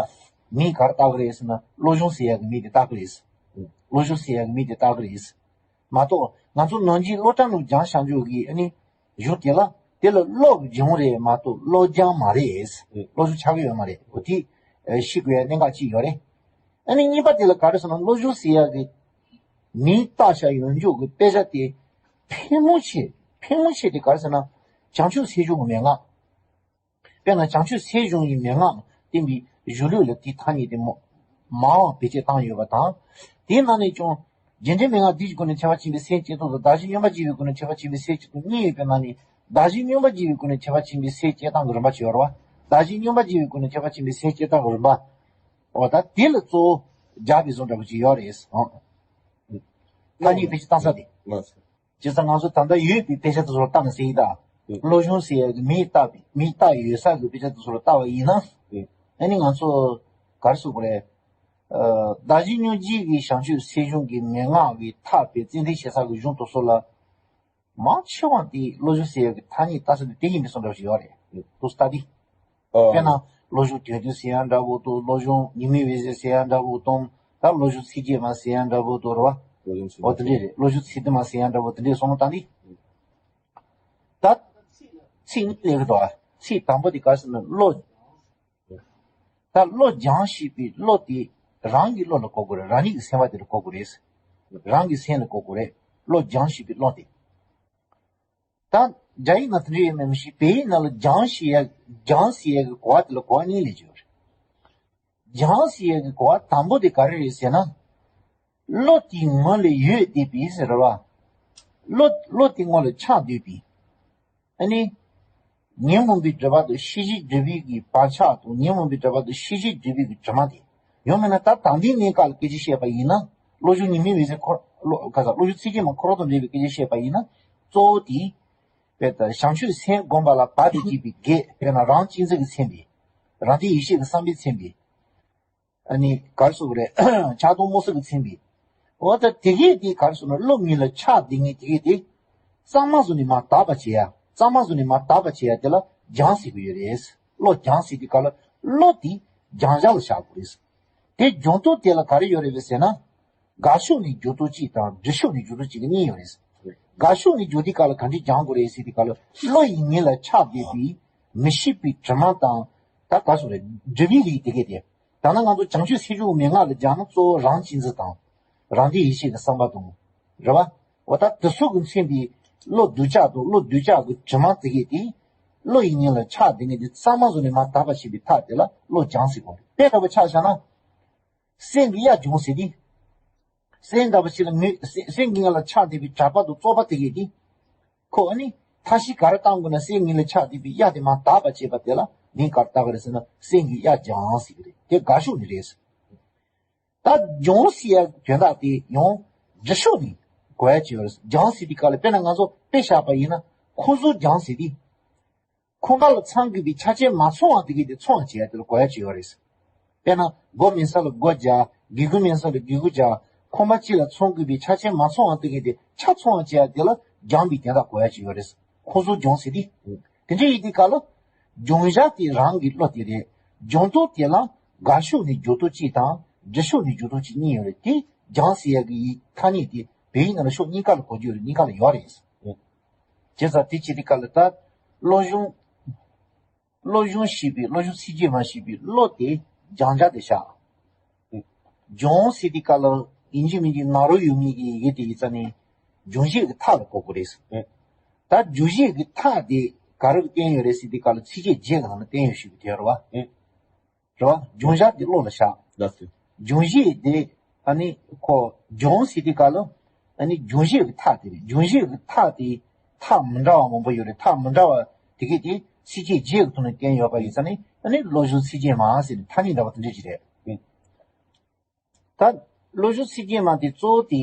མིང་ག་རེ་བཏགས་ཀྱི་རེད་ཟེར་ན། བློ་སྦྱོང་ཟེར་ཡག་གི་མིང་དེ་བཏགས་ཀྱི་རེད། བློ་སྦྱོང་ཟེར་ཡག་གི་མིང་དེ་བཏགས་ཀྱི་རེད། མ་གཏོགས་ང་ཚོ་ནང་ཆོས་སློབ་གྲྭ་ནང་སྦྱངས་བཞག་རྒྱུ་གི་ཨ་ནི་གཞུང་དེ་ལ། དེ་ལ་བློ་སྦྱོང་རེད་མ་གཏོགས་བློ་སྦྱང་མ་རེད། བློ་སྦྱོང་ཆགས་ཀྱི་ཡོད་མ་རེད། འོ་དེ་ཤེས་དགོས་ཡ་གནད་འགག་ཅིག་ཡོད་རེད། ཨ་ནི་གཉིས་པ་དེ་ལ་ག་རེ་ཟེར་ན། བློ་སྦྱོང་ཟེར་ཡ་གི་མིང་བཏགས་བཞག་ཡོང་རྒྱུ་གི་དཔེ་ཆ་དེ་ཕལ་མོ་ཆེ། ཕལ་མོ་ཆེ་དེ་ག་རེ་ཟེར་ན། བྱང་ཆུབ་སེམས་གཞུང་གི་མན་ངག་དཔེར་ན་བྱང་ཆུབ་སེམས་གཞུང་གི་མན་ངག་བསྟན་པའི་གཞུང་ལུགས་ལ་དེའི་ཐ་སྙད་དེ་མོ་མང་བ་བེད་སྤྱོད་བཏང་ཡོད་པ་དང་། དེའི་ནང་ནས་ཀྱང་རྗེས་དྲན་མན་ངག་བདུད་ཀྱི་སྒོ་ནས་ཐེག་པ་ཆེན་པོའི་སེམས་བསྐྱེད་སྟངས་དང་། བདག་གཞན་མངོན་པར་བརྗོད་པའི་སྒོ་ནས་ཐེག་པ་ཆེན་པོའི་སེམས་བསྐྱེད་སྟངས་གཉིས་ཡོད་པའི་ནང་ནས། བདག་གཞན་མངོན་པར་བརྗོད་པའི་སྒོ་ནས་ཐེག་པ་ཆེན་པོའི་སེམས་བསྐྱེད་སྟངས་ཀྱི་རིམ་པ་ཅིག་ཡོད་རེད་བ། བདག་གཞན་མངོན་པར་བརྗོད་པའི་སྒོ་ནས་ཐེག་པ་ཆེན་པོའི་སེམས་བསྐྱེད་སྟངས་ཀྱི་རིམ་པ། འོ་ད་དེ་ལ་གཙོ་བོ་སྦྱར་བའི་བཟོ་འདྲ་པོ་ཅིག་ཡོད་རེད། ཐ་སྙད་བེད་སྤྱོད་བཏང་ས་དེ། བྱས་ཙང་ང་ཚོ་ད་ལྟ་ཡོད་པའི་དཔེ་ཆ་དེ་ཚོ་ལ་བལྟས་ནས་ཟེར་ཡིན་ད། ཨེ། བློ་སྦྱོང་ཟེར་ཡག་གི་མིང་བཏགས་པའི། མིང་བཏགས་ཡོད་ས་གི་དཔེ་ཆ་དེ་ཚོ་ལ་བལྟས་པ་ཡིན་ན། ཨེ། ཨ་ནི་ང་ཚོ་ག་རེ་ཟེར་དགོས་རེད། ཨ། བདག་གཞན་མངོན་བརྗོད་ཀྱི་བྱང་ཆུབ་སེམས་གཞུང་གི་མན་ངག་གི་ཐེག་པའི་རྩེ་མཐུན་བྱེད་ས་གི་གཞུང་དེ་ཚོ་ལ། མང་ཆེ་བ་དེ་བློ་སྦྱོང་ཟེར་ཡག་གི་ཐ་སྙད་བཏགས་ས་དེ་དེ་ཡིན་པའི་བཟོ་འདྲ་ཞིག་ཡོད་རེད། ཨེ། དེ་ཚོ་ལྟ་དུས། ཨ། དཔེར་ན་བློ་སྦྱོང་དོན་བདུན་ཟེར་ཡག་འདྲ་པོ་དང་། བློ་སྦྱོང་ཉི་མའི་འོད་ཟེར་ཟེར་ཡག་འདྲ་པོ་དང་། ད་བློ་སྦྱོང་ཚིག་བརྒྱད་མ་ཟེར་ཡག་འདྲ་པོ་དང་རེད་བ། བློ་སྦྱོང་ཚིག་འོ་དེ་འདྲས་རེད། བློ་སྦྱོང་ཚིག་བདུན་མ་ཟེར་ཡག་འདྲ་པོ་དེ་འདྲས་སོང་ན་ད་ནི། ད་ཚིག་གཉིས་སླེབས་ཀྱི་འདུག་ཨ། ཚིག་དང་པོ་དེ་ག་རེ་ཟེར་ན། བློ། ད་བློ་སྦྱང་ཤེས་པའི་བློ་དེ་རང་གི་བློ་ལ་གོ་དགོས་རེད། རང་ཉིད་ཀྱི་སེམས་པ་དེ་ལ་གོ་དགོས་རེད། རང་གི་སེམས་ལ་གོ་དགོས་རེད། བློ་སྦྱང་ཤེས་པའི་བློ་དེ། ད་རྒྱ་ཡིག་ནང་དེ་འདྲ་ཡོད་མེད་མི་ཤེས། བོད་ཡིག་ནང་ལ་སྦྱང་ཞེས་ཡ། སྦྱང་ཟེར་ཡ་གི་གོ་བ་དེ་ལ་གོ་བ་གཉིས་སླེབས་ཀྱི་ཡོད་རེད། སྦྱང་ཟེར་ཡ་གི་གོ་བ་དང་པོ་དེ་ག་རེ་རེད་ཟེར་ན། བློ་དེ་ངོ་ལ་ཡོད་བསྡད་པའི་ཟེར་བ། བློ་བློ་དེ་ངོ་ལ་ཆགས་བསྡད་པའི། ཨ་ནི། ཉོན་མོངས་པའི་སྒྲིབ་པ་དང་ཤེས་བྱའི་སྒྲིབ་པའི་གི་བག་ཆགས་དང་། ཉོན་མོངས་པའི་སྒྲིབ་པ་དང་ཤེས་བྱའི་སྒྲིབ་པའི་གི་དྲི་མ་དེ། ཡང་མིན་ན་ད་དང་དེའི་གནས་སྐབས་ལ་སྐད་ཆ་བཤད་པ་ཡིན་ན། བློ་སྦྱོང་ཉི་མའི་འོད་ཟེར་འཁོར། བློ་ག་ས། བློ་སྦྱོང་ཚིག་བརྒྱད་མ་འཁོར་ལོ་དང་འབྲེལ་བའི་སྐད་ཆ་བཤད་པ་ཡིན་ན། གཙོ་བོ་དེ། དཔེ་ལྟར་བྱང་ཆུབ་སེམས་བསྒོམ་པ་ལ་བག་ཏུ་བགྱིས་པའི་གེགས། དཔེར་ན་རང་གཅེས་འཛིན་གྱིས་མཚོན་པའི། རང་སྡེ་ཡེ་ཤེས་ཀྱི་བསམ་པས་མཚོན་པའི། ཨ་ནི་ག་རེ་ཟེར་དགོས་རེད། ཆགས་སྡང་རྨོངས་གསུམ་གྱིས་མཚོན་པའི། འོ་ད་དེ་གས་དེ་ག་རེ་ཟེར་ན། བློ་ངོ་ལ་ཆགས་བསྡད་མཁན་དེ་གས་དེ། གཙང་མ་བཟོས་ནས་མར་དག་པ་བྱེད་ཡ། གཙང་མ་བཟོས་ནས་མར་དག་པ་བྱེད་ཡ་དེ་ལ་སྦྱང་ཟེར་གྱི་ཡོད་རེད། བློ་སྦྱང་ཟེར་དུས་སྐབས་ལ་བློ་དེ་སྦྱང་བྱ་ལ་བཞག་དགོས་རེད། དེ་སྦྱོང་སྟངས་དེ་ལ་ག་རེ་ཡོད་རེད་ཟེར་ན། དགའ་ཕྱོགས་ནས་འཇུག་སྟངས་གཅིག་དང་། སྒྲིབ་ཕྱོགས་ནས་འཇུག་སྟངས་གཅིག་གི་གཉིས་ཡོད་རེད། དགའ་ཕྱོགས་ནས་འཇུག་དུས་སྐབས་ལ་ག་འདྲས་སྦྱང་དགོས་རེད་ཟེར་དུས་སྐབས་ལ། བློ་ཡི་ངོ་ལ་ཆགས་བསྡད་པའི་མི་ཤེས་པའི་དྲི་མ་དང་། ད་ག་རེ་ཟེར་དགོས་རེད། སྒྲིབ་པའི་རིགས་དེ་གས་དེ། ད་ནི་ང་ཚོ་བྱང་ཆུབ་སེམས་དཔའི་མན་ངག་ལ་སྦྱངས་ན་གཙོ་བོ་རང་གཅེས་འཛིན་དང་། རང་སྡེ་ཡེ་ཤེས་ཀྱི་བསམ་པ་དང་། རེད་བ། འོ་ད་དེ་ཚོ་གིས་མཚོན་པའི་བློ་སྡུག་ཅག་དང་བློ་སྡུག་ཅག་གི་དྲི་མ་དེ་གས་དེ། བློ་ཡི་ངོ་ལ་ཆགས་བསྡད་མཁན་དེ་གཙང་མ་བཟོས་ནས་མར་དག་པ་བྱེད་པའི་ཐབས་དེ་ལ་བློ་སྦྱང་ཟེར་གོ། དཔེ་འདྲ་པོ་ཆ་བཞག་ན། སེམས་ཀྱི་གཡའ་སྦྱོང་ཟེར་དུས། སེམས་འདྲ་པོ་ཞིག་ལ་མི་སེམས་སེམས་ཀྱི་ངོ་ལ་ཆགས་བསྡད་པའི་དྲེགས་པ་དང་བཙོག་པ་དེ་གས་དེ། ཁོ་ཨ་ནི་ཐབས་ཤེས་ག་རེ་བཏང་དགོས་ན། སེམས་ངོ་ལ་ཆགས་བསྡད་པའི་གཡའ་དེ་མར་དག་པ་བྱེད་པ་དེ་ལ་མིང་ག་རེ་བཏགས་པ་རེད་ཟེར་ན། སེམས་ཀྱི་གཡའ་སྦྱང་ཟེར་གྱི་རེད། དེ་དགའ་ཕྱོགས་ནས་རེད། ད་སྦྱོང་ཟེར་ཡ་དོན་དག་དེ་ཡང་སྒྲིབ་ཕྱོགས་ནས་གོ་ཡ་ཅིག་ཡོད་རེད། སྦྱང་ཟེར་དུས་སྐབས་ལ་དཔེར་ན་ང་ཚོ་དཔེ་བཞག་པ་ཡིན་ན། ཁོ་ཚོ་སྦྱང་ཟེར་དུས། ཁོ་པ་ལ་ཚང་དགོས་པའི་ཆ་རྐྱེན་མ་ཚང་བ་དེ་གས་དེ་ཚང་བ་བྱེད་ཡ་དེ་ལ་གོ་ཡ་ཅིག་ཡོད་རེད། དཔེར་ན་སྒོ་མེད་ས་ལ་སྒོ་རྒྱག། སྒེའུ་ཁུང་མེད་ས་ལ་སྒེའུ་ཁུང་རྒྱག། ཁོ་པ་གཅིག་ལ་ཚང་དགོས་པའི་ཆ་རྐྱེན་མ་ཚང་བ་དེ་གས་དེ་ཆ་ཚང་བ་བྱེད་ཡ་དེ་ལ་སྦྱང་པའི་དོན་དག་གོ་ཡ་ཅིག་ཡོད་རེད། ཁོ་ཚོ་སྦྱང་ཟེར་དུས། དེ་འདྲ་ཡིན་དུས་སྐབས་ལ། སྦྱང་བྱ་དེ་རང་གི་བློ་དེ་རེད། སྦྱང་སྟངས་དེ་ལ་དགའ་ཕྱོགས་ནས་འཇུག་སྟངས་གཅིག་དང་སྒྲིབ་ཕྱོགས་ནས་འཇུག་སྟངས་གཅིག་གཉིས་ཡོད་རེད། དེ་སྦྱང་ཟེར་ཡ་གི་ཡིག་ཐ་སྙད་དེ་བོད་ཡིག་ནང་ལ་ཕྱོགས་གཉིས་ཀ་ལ་གོ་རྒྱུ་རེད། གཉིས་ཀ་ལ་ཡོད་རེད། བྱས་ཙང་དེ་བྱེད་དུས་སྐབས་ལ་ད་བློ་སྦྱོང་། བློ་སྦྱོང་ཞེས་པའི། བློ་སྦྱོང་ཚིག་བརྒྱད་མ་ཞེས་པའི་བློ་དེ་སྦྱང་བྱ་དེ་བཞག། སྦྱང་ཟེར་དུས་སྐབས་ལ་ཡིན་གཅིག་མིན་གཅིག་ན་རོ་ཡོད་མཁན་གྱི་ཡི་གེ་དེ་ཡིན་ཙང་ནས་སྦྱང་བྱེད་ཀྱི་ཐབས་ལ་གོ་དགོས་རེད། ད་སྦྱང་བྱེད་ཀྱི་ཐབས་དེ་ ག་རེ་བསྟན་ཡོད་རེད་ཟེར་དུས་སྐབས་ལ་ཚིགས་བཅད་བརྒྱད་ཀྱི་ནང་ལ་བསྟན་ཡོད་ཞུ་གི་དེ་རེད་བ། ཨེ། རེད་བ། སྦྱོང་བྱ་དེ་བློ་ལ་བཞག་ལགས་སོ། སྦྱོང་བྱེད་དེ་ཨ་ནི་ཁོ་སྦྱོང་ཟེར་དུས་སྐབས་ལ་ཨ་ནི་སྦྱོང་བྱེད་ཀྱི་ཐག་དེ་རེད། སྦྱོང་བྱེད་ཀྱི་ཐག་དེ་ཐག་མི་འདྲ་བ་མང་པོ་ཡོད་རེད། ཐག་མི་འདྲ་བ་དེ་གས་དེ་ཚིགས་བཅད་བརྒྱད་ཀྱི་ཐོག་ནས་བསྟན་ཡོད་པ་ཡིན་ཙང་ནི་ཨ་ནི་བློ་སྦྱོང་ཚིགས་བཅད་མ་ཟེར་ནས་ཐ་སྙད་འདྲ་བ་དེ་འདྲ་ཅིག་རེད། ད་བློ་སྦྱོང་ཚིགས་བཅད་མ་དེ་གཙོ་བོ་དེ།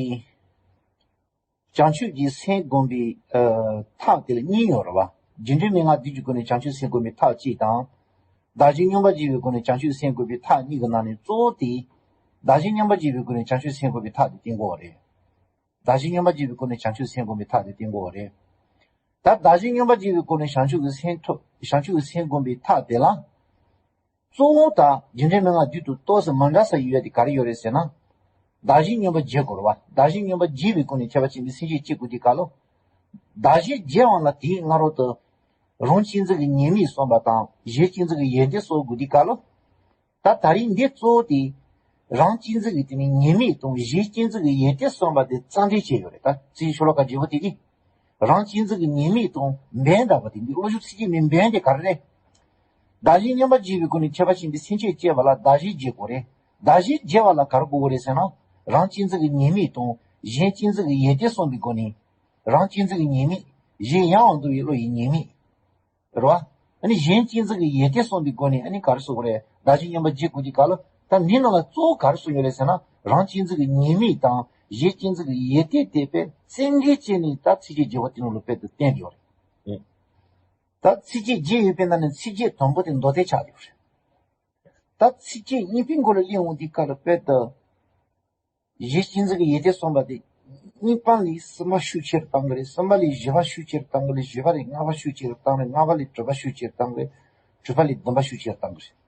བྱང་ཆུབ་ཀྱི་སེམས་བསྒོམ་པའི་ཨ་ཐག་དེ་ལ་གཉིས་ཡོད་རེད་བ། རྒྱུ་འབྲས་མན་ངག་བདུན་གྱི་སྒོ་ནས་བྱང་ཆུབ་སེམས་བསྒོམ་པའི་ཐག་གཅིག་དང་། བདག་གཞན་མཉམ་པར་འབྱེད་པའི་སྒོ་ནས་བྱང་ཆུབ་སེམས་བསྒོམ་པའི་ཐག་གཉིས་ཀྱི་ནང་ནས་གཙོ་བོ་དེ། བདག་གཞན་མཉམ་པར་འབྱེད་པའི་སྒོ་ནས་བྱང་ཆུབ་སེམས་བསྒོམ་པའི་ཐག་དེ་བསྟན་དགོས་པ་རེད། བདག་གཞན་མཉམ་པར་འབྱེད་པའི་སྒོ་ནས་བྱང་ཆུབ་སེམས་བསྒོམ་པའི་ཐག་དེ་བསྟན་དགོས་པ་རེད། ད་བདག་གཞན་མཉམ་པར་འབྱེད་པའི་སྒོ་ནས་བྱང་ཆུབ་ཀྱི་སེམས་ཐོབ། བྱང་ཆུབ་ཀྱི་སེམས་བསྒོམ་པའི་ཐག་དེ་ལ། གཙོ་བོ་དང་རྒྱུ་འབྲས་མན་ངག་བདུན་དུ་ཏོག་ཙམ་མ་འདྲ་ས་ཡོད་དེ་ག་རེ་ཡོད་རེད་ཟེར་ན། བདག་གཞན་མཉམ་པར་འབྱེད་དགོས་རེད་བ། བདག་གཞན་མཉམ་པར་འབྱེད་པའི་སྒོ་ནས་ཁྱད་པར་ཕྱིན་པའི་སེམས་བསྐྱེད་ཅིག་དགོས་དུས་སྐབས་ལ། བདག་གཞན་བརྗེ་བ་ལ་དེའི་སྔ་རོལ་དུ། རང་གཅེས་འཛིན་གྱི་ཉེས་དམིགས་བསམ་པ་དང་གཞན་གཅེས་འཛིན་གྱི་ཡོན་ཏན་བསམ་དགོས་དུས་སྐབས་ལ། ད་ད་རིང་འདི་གཙོ་བོ་དེ། རང་གཅེས་འཛིན་གྱི་དེ་ནི་ཉེས་དམིགས་དང་གཞན་གཅེས་འཛིན་གྱི་ཡོན་ཏན་བསམ་པ་དེ་རྩ་འགྲེལ་བྱས་ཡོད་རེད། ད་རྩིས་ཤོ་ལོ་ཀ་བརྗེ་པོ་དེ་དེ། རང་གཅེས་འཛིན་གྱི་ཉེས་དམིགས་དང་འབེན་བསྒྲགས་པ་དེ་འདི་བློ་སྦྱོང་ཚིགས་བཅད་མའི་འབེན་དེ་ག་རེ་རེད། བདག་གཞན་མཉམ་པར་འབྱེད་པའི་སྒོ་ནས་ཁྱད་པར་ཕྱིན་པའི་སེམས་བསྐྱེད་བསྐྱེད་པ་ལ་བདག་གཞན་བརྗེ་དགོས་རེད། བདག་གཞན་བརྗེ་བ་ལ་ག་རེ་དགོས་ཀྱི་རེད་ཟེར་ན། རང་གཅེས་འཛིན་གྱི་ཉེས་དམིགས་དང་གཞན་གཅེས་འཛིན་གྱི་ཡོན་ཏན་བསམ་པའི་སྒོ་ནས། རང་གཅེས་འཛིན་གྱི་ཉེས་དམིགས། གཞན་ཡང་དབང་འདུ་བའི་བློ་ཡི་ཉེས་དམིགས། རེད་བ། ཨ་ནི་གཞན་གཅེས་འཛིན་གྱི་ཡོན་ཏན་བསམ་པའི་སྒོ་ནས་ཨ་ནི་ག་རེ་གསུངས་པ་རེད། བདག་གཞན་མཉམ་པར་འབྱེད་དགོས་དུས་སྐབས་ལ་ད་འདི་ནང་ལ་གཙོ་བོ་ག་རེ་གསུངས་ཡོད་རེད་ཟེར་ན། རང་གཅེས་འཛིན་གྱི་ཉེས་དམིགས་དང་གཞན་གཅེས་འཛིན་གྱི་ཡོན་ཏན་དེ་དཔེ་རྩ་འགྲེལ་བྱས་ནས་ད་ཚིགས་བཅད་བརྒྱད་པོ་དེ་ནང་ལ་དཔེ་དུ་བསྟན་ཡོད་རེད། ད་ཚིགས་བཅད་བརྒྱད་ཡོད་པའི་ནང་ནས་ཚིགས་བཅད་དང་པོ་དེ་མདོ་སྡེ་ཆགས་ཡོད་རེད། ད་ཚིགས་བཅད་གཉིས་པའི་མགོ་ལ་སླེབས་འོང་དུས་སྐབས་ལ་དཔེ་དུ། གཞན་གཅེས་འཛིན་གྱི་ཡོན་ཏན་གསུངས་པ་དེ། གཉིས་པ་ལས་གསུམ་པ་ཤུགས་ཆེ་རུ་བཏང་གི་རེད། གསུམ་པ་ལས་བཞི་པ་ཤུགས་ཆེ་རུ་བཏང་གི་རེད། བཞི་པ་ལས་ལྔ་པ་ཤུགས་ཆེ་རུ་བཏང་རེད། ལྔ་པ་ལས་དྲུག་པ་ཤུགས་ཆེ་རུ་བཏང་གི་རེད། དྲུག་པ་ལས་བདུན་པ་ཤུགས་ཆེ་རུ་བཏང་གི་རེད།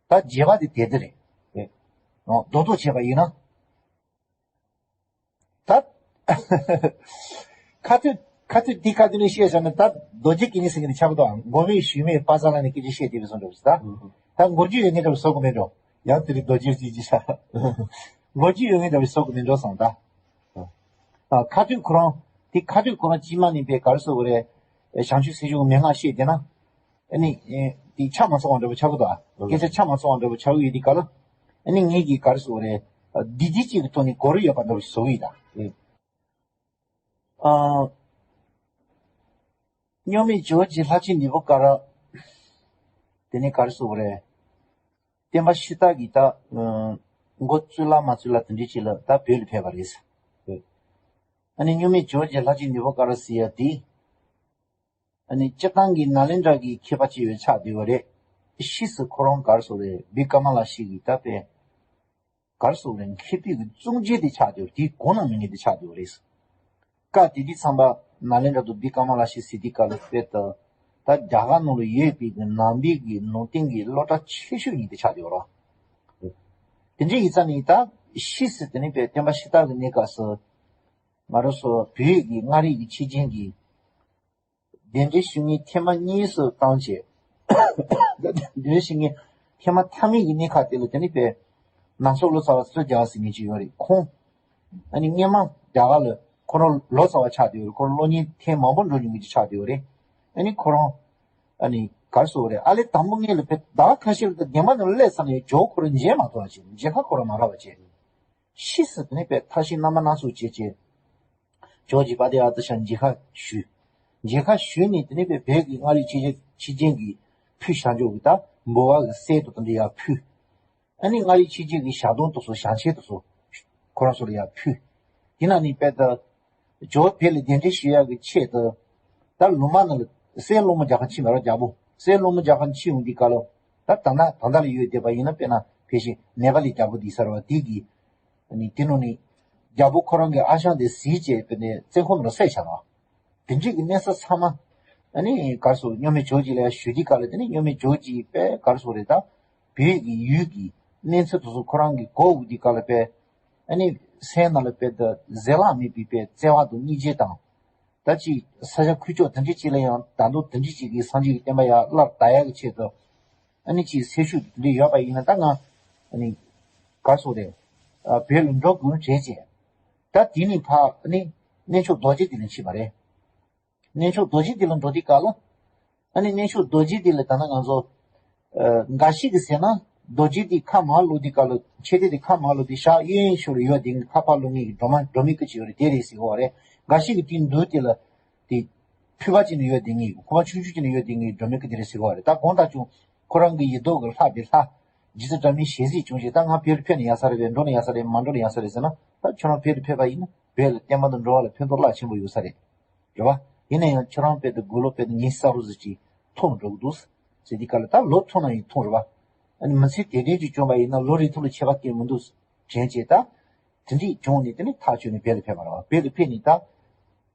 ད་བརྒྱད་པ་དེ་དེ་དེ་རེད། རེད། ཨོ་རྡོག་རྡོག་བྱས་པ་ཡིན་ན། ད། ཁ་ཐུག་ཁ་ཐུག་འདི་ཁ་ཐུག་ནས་བཤད་བྱས་ན་ད་རྡོ་རྗེ་གི་ནི་ཟེར་གི་ནི་ཆགས་ཀྱི་འདུག་མགོ་མེད་གཞུག་མེད་པ་ས་ལ་ནི་སྐད་ཆ་བཤད་བསྡད་པའི་བཟོ་འདྲ་བོ་ཞིག་ད། ད་མགོ་རྒྱུ་ཡོད་ངེས་འདྲ་བོ་བཟོ་གི་མེད་འགྲོ། ཡང་དེ་རིང་རྡོ་རྗེ་རྩིས་ཀྱི་ས། མགོ་རྒྱུ་ཡོད་ངེས་འདྲ་བོ་བཟོ་གི་མེད་འགྲོ་བསམ་ད། ཨ། ཁ་ཐུག་ཁོ་རང་། དེ་ཁ་ཐུག་ཁོ་རང་དཀྱིལ་མ་ནས་པའི་ག་རེ་ཟེར་དགོས་རེད། བྱང་ཆུབ་སེམས་བྱུང་མན་ངག་བཤད་བསྡད་ན། ཨ་ནི། ཨེ། དེ་ཆ་མ་ཚང་བ་འདྲ་པོ་ཆགས་ཀྱི་འདུག་ཨ། སྐད་ཆ་ཆ་མ་ཚང་བ་འདྲ་པོ་ཆགས་ཀྱི་ཡོད་དུས་སྐབས་ལ། ཨ་ནི་ངེད་ཀྱིས་ག་རེ་ཟེར་དགོས་རེད། བདེ་སྐྱིད་ཅིག་གི་ཐོག་ནས་གོ་རིམ་ཡོད་པ་འདྲ་པོ་ཞིག་བཟོ་གི་ཡོད་ད། ཨ། མཉམ་མེད་ཇོ་བོ་རྗེ་ལྷ་ཆེན་ནུས་པོ་དཀར། དེ་ནས་ག་རེ་ཟེར་དགོས་རེད། བསྟན་པ་ཤི་སྟག་གི་ད། མགོ་བཙུགས་ལ་མ་བཙུགས་ལ་དེ་འདྲའི་ཅིག་ལ་ད་བོད་ལ་ཕེབས་པ་རེད། ཨ་ནི་མཉམ་མེད་ཇོ་བོ་རྗེ་ལྷ་ཆེན་ནུས་པོ་དཀར་ཟེར་ཡ་དེ། ཨ་ནི་སྤྱིར་བཏང་གི་ནཱ་ལེནྡྲ་གི་མཁས་པ་ཅིག་ཡོད་ཆགས་བསྡད་ཡོད་རེད། ཕྱིས་སུ་ཁོ་རང་ག་རེ་ཟེར་དགོས་རེད། བི་ཀ་མ་ལ་ཤཱི་གི་ད་དཔེ། ག་རེ་ཟེར་དགོས་རེད། མཁས་པའི་གི་གཙུག་རྒྱན་དེ་ཆགས་བསྡད་ཡོད་རེད། དེའི་གོ་ནང་མི་ངན་དེ་ཆགས་བསྡད་ཡོད་རེད། སྐབས་དེ་དུས་ཙམ་པ་ནཱ་ལེནྡྲ་དུ་བི་ཀ་མ་ལ་ཤཱི་ཟེར་དུས་སྐབས་ལ་དཔེ་ད། ད་རྒྱ་གར་ནང་ལ་ཡོད་པའི་གི་ནང་པའི་གི་ནང་བསྟན་གི་སློབ་གྲྭ་ཆེ་ཤོས་གཉིས་དེ་ཆགས་བསྡད་ཡོད་རེད། དེ་འདྲ་ཡིན་ཙང་ནི་ད་ཕྱིས་སུ་དེ་ནི་དཔེ་བསྟན་པ་ཤི་སྟག་གི་གནས་སྐབས་སུ། ང་རང་ཚོ་བོད་ཀྱི་མངའ་རིས་ཀྱི་ཆོས་རྒྱན་གྱི། གདན་འདྲེན་ཞུ་མཁན་ཐེངས་མ་གཉིས་སུ་བཏང་བྱས། གདན་འདྲེན་ཞུ་མཁན་ཐེངས་མ་མཐའ་མའི་གི་གནས་སྐབས་དེ་ལ་དེ་ནི་དཔེ། ནང་སོ་བློ་ཚ་བ་བསོད་རྒྱལ་བ་ཟེར་མཁན་ཅིག་ཡོད་རེད་ཁོང་། ཨ་ནི་སྔོན་མ་རྒྱ་གར་ལ་ཁོ་རང་ལོ་ཙཱ་བ་ཆགས་བསྡད་ཡོད་རེད། ཁོ་རང་སློབ་གཉེར་ཐེངས་མང་པོ་འགྲོ་མྱོང་མཁན་ཅིག་ཆགས་བསྡད་ཡོད་རེད། ཨ་ནི་ཁོ་རང་། ཨ་ནི་ག་རེ་ཟེར་དགོས་རེད། ཨ་ལས་དང་པོ་ངེད་ལ་དཔེ་ཟླ་བ་ཁ་ཤས་ལ་ད་རྒན་པ་ནང་ལ་སླེབས་ཚར་ནས་ཇོ་བོ་ཁོ་རང་མཇལ་མ་ཐུབ་པ་བྱས། མཇལ་ཁ་ཁོ་རང་མ་རག་པ་བྱས། ཕྱིས་སུ་དེ་ནས་དཔེ་ཐར་ཤེས་རྣམ་པ་སྣ་ཚོགས་བྱས་བྱས། ཇོ་བོ་རྗེ་དཔལ་ལྡན་ཨ་ཏི་ཤ་མཇལ་ཁ་ཞུས། མཇལ་ཁ་ཞུས་ནས་དེ་ནས་དཔེ་བོད་ཀྱི་མངའ་རིས་ཆོས་རྒྱལ་ཆོས་རྒྱན་གྱི་ཕུལ་བྱང་ཆུབ་ཀྱི་ད་འབུལ་བ་གི་གསེར་དང་དེ་འདྲ་ཡར་ཕུལ། ཨ་ནི་མངའ་རིས་ཆོས་རྒྱལ་གྱི་ཞལ་གདམས་དེ་ཚོ་བྱང་ཆེན་དེ་ཚོ་ཁོ་རང་ཚོ་ལ་ཡར་ཕུལ། དེ་ནང་ནས་དཔེ་ད། ཇོ་བོ་བོད་ལ་གདན་འདྲེན་ཞུ་ཡག་གི་ཆེད་དུ། ད་ལུང་མ་ནང་ལ་སྲས་སློང་མོ་རྒྱག་མཁན་ཕྱིན་པ་རེད་རྒྱལ་པོ། སྲས་སློང་མོ་རྒྱག་མཁན་ཕྱིན་ཡོང་དུས་སྐབས་ལ། ད་ད་ལྟ་ད་ལྟ་ལ་ཡོད་བསྡད་པ་ཡིན་ན་དཔེར་ན་ཕལ་ཆེར་ནེ་པ་ལི་རྒྱལ་པོ་འདི་ས་རེད་བ། དེ་གི། ཨ་ནི་དེ་ནང་ནས། རྒྱལ་པོ་ཁོ་རང་གི་ཨ་ཞང་དེ་གཟིགས་བྱས་དཔེར་ན་བཙོན་ཁང་ནང་ལ་བསད་བཞག་རེད་བ། དེ་འདྲའི་གི་གནས་ས་ཚང་མ། ཨ་ནི་ག་རེ་ཟེར་མཉམ་མེད་ཇོ་བོ་རྗེ་ལ་ཡར་ཞུ་དུས་སྐབས་ལ་དེ་ནི་མཉམ་མེད་ཇོ་བོ་རྗེ་དཔེ་ག་རེ་ཟེར་རེད་ད། བོད་ཀྱི་ཡུལ་གྱི་གནས་ཚུལ་དེ་ཚོ་ཁོ་རང་གིས་གོ་འོང་དུས་སྐབས་ལ་དཔེ། ཨ་ནི་སེམས་ནང་ལ་དཔེ་ད་ཟད་གླགས་མེད་པའི་དཔེ་བརྩེ་བ་དང་སྙིང་རྗེ་དང་། ད་ཅིག་ས་ཆ་ཁུག་ཀྱོག་དེ་འདྲ་ཅིག་ལ་ཡང་ད་དུང་དེ་འདྲ་ཅིག་གིས་སངས་རྒྱས་ཀྱི་བསྟན་པ་ཡར་སླར་དར་ཡག་གི་ཆེད་དུ། ཨ་ནི་ཅིག་སེམས་ཤུགས་དེ་འདྲ་ཡོད་པ་ཡིན་ན་ད་ང་ཨ་ནི་ག་རེ་ཟེར་རེད། ཨ་བོད་ལ་འགྲོ་དགོས་རེད་ཅེས། ད་དེ་ནས་ཕར་ཨ་ནི་གནས་མཆོག་རྡོ་རྗེ་གདན་ལ་ཕྱིན་པ་རེད། གནས་མཆོག་རྡོ་རྗེ་གདན་ལ་འགྲོ་དུས་སྐབས་ལ། ཨ་ནི་གནས་མཆོག་རྡོ་རྗེ་འདི་ལ་ད་ནི་ང་ཚོ་ཨ་འགའ་ཞིག་གིས་ཟེར་ན་རྡོ་རྗེ་འདི་ཁ་མར་ལོག་དུས་སྐབས་ལ་མཆོད་རྟེན་འདི་ཁ་མར་ལོག་དུས་ཞག་གཡས་གཡོན་ཕྱོགས་ལ་ཡོད་དེ་ཁ་ཕར་ལོག་ངེས་ཀྱི་སྒྲོལ་མ་སྒྲོལ་མའི་སྐུ་ཅིག་ཡོད་རེད་དེ་རེད་ཟེར་གོ་བ་རེད། འགའ་ཞིག་གིས་དེའི་མདུན་དེ་ལ་དེ་ཕུད་པ་ཅིག་ནས་ཡོད་དེ་ངེས་ཀྱི་ཁུག་མ་ཆུང་ཆུང་ཅིག་ནས་ཡོད་དེ་ངེས་ཀྱི་སྒྲོལ་མའི་སྐུ་དེ་རེད་ཟེར་གོ་བ་རེད། ད་དགོངས་དག་བྱུང་། ཁོ་རང་གི་ཡིད་འོང་གི་ལྷ་དེ་ལྷ་རྗེ་བཙུན་སྒྲོལ་མའི་ཞལ་གཟིགས་བྱུང་རྗེས་ད་ང་བོད་དུ་ཕེབས་ན་ཡག་ས་རེད་པས། འགྲོ་ན་ཡག་ས་རེད། མ་འགྲོ་ན་ཡག་ས་རེད་ཟེར་ན། ད་ཁྱོད་རང་བོད་དུ་ཕེབས་པ་ཡིན་ན་བོད་ལ་བསྟན་པ་དང་འགྲོ་བ་ལ་ཕན་ཐོགས་རླབས་ཆེན་པོ་ཡོད་ས་རེད། རེད་བ། ཡིན་ན་ཡང་ཁྱོད་རང་བོད་དུ་དགུང་ལོ་བོད་དུ་ཉི་ཤུ་རྩ་དྲུག་ཙམ་ཅིག་ཐུང་འགྲོ་གི་འདུག་ཟེར་དུས་སྐབས་ལ། ད་ལོ་ཐུང་ན་ཡང་ཐུང་རེད་བ། ཨ་ནི་མི་ཚེ་དེ་འདྲའི་ཅིག་བྱུང་བ་ཡིན་ན་ལོ་རེ་ཐུང་ལ་ཁྱད་པར་གང་ཡང་མི་འདུག་དྲན་བྱས། ད་དེ་འདྲས་བྱུང་ནས་དེ་ནས་ཐག་ཆོད་ནས་བོད་ལ་ཕེབས་པ་རེད་བ། བོད་ལ་ཕེབས་ནས་ད་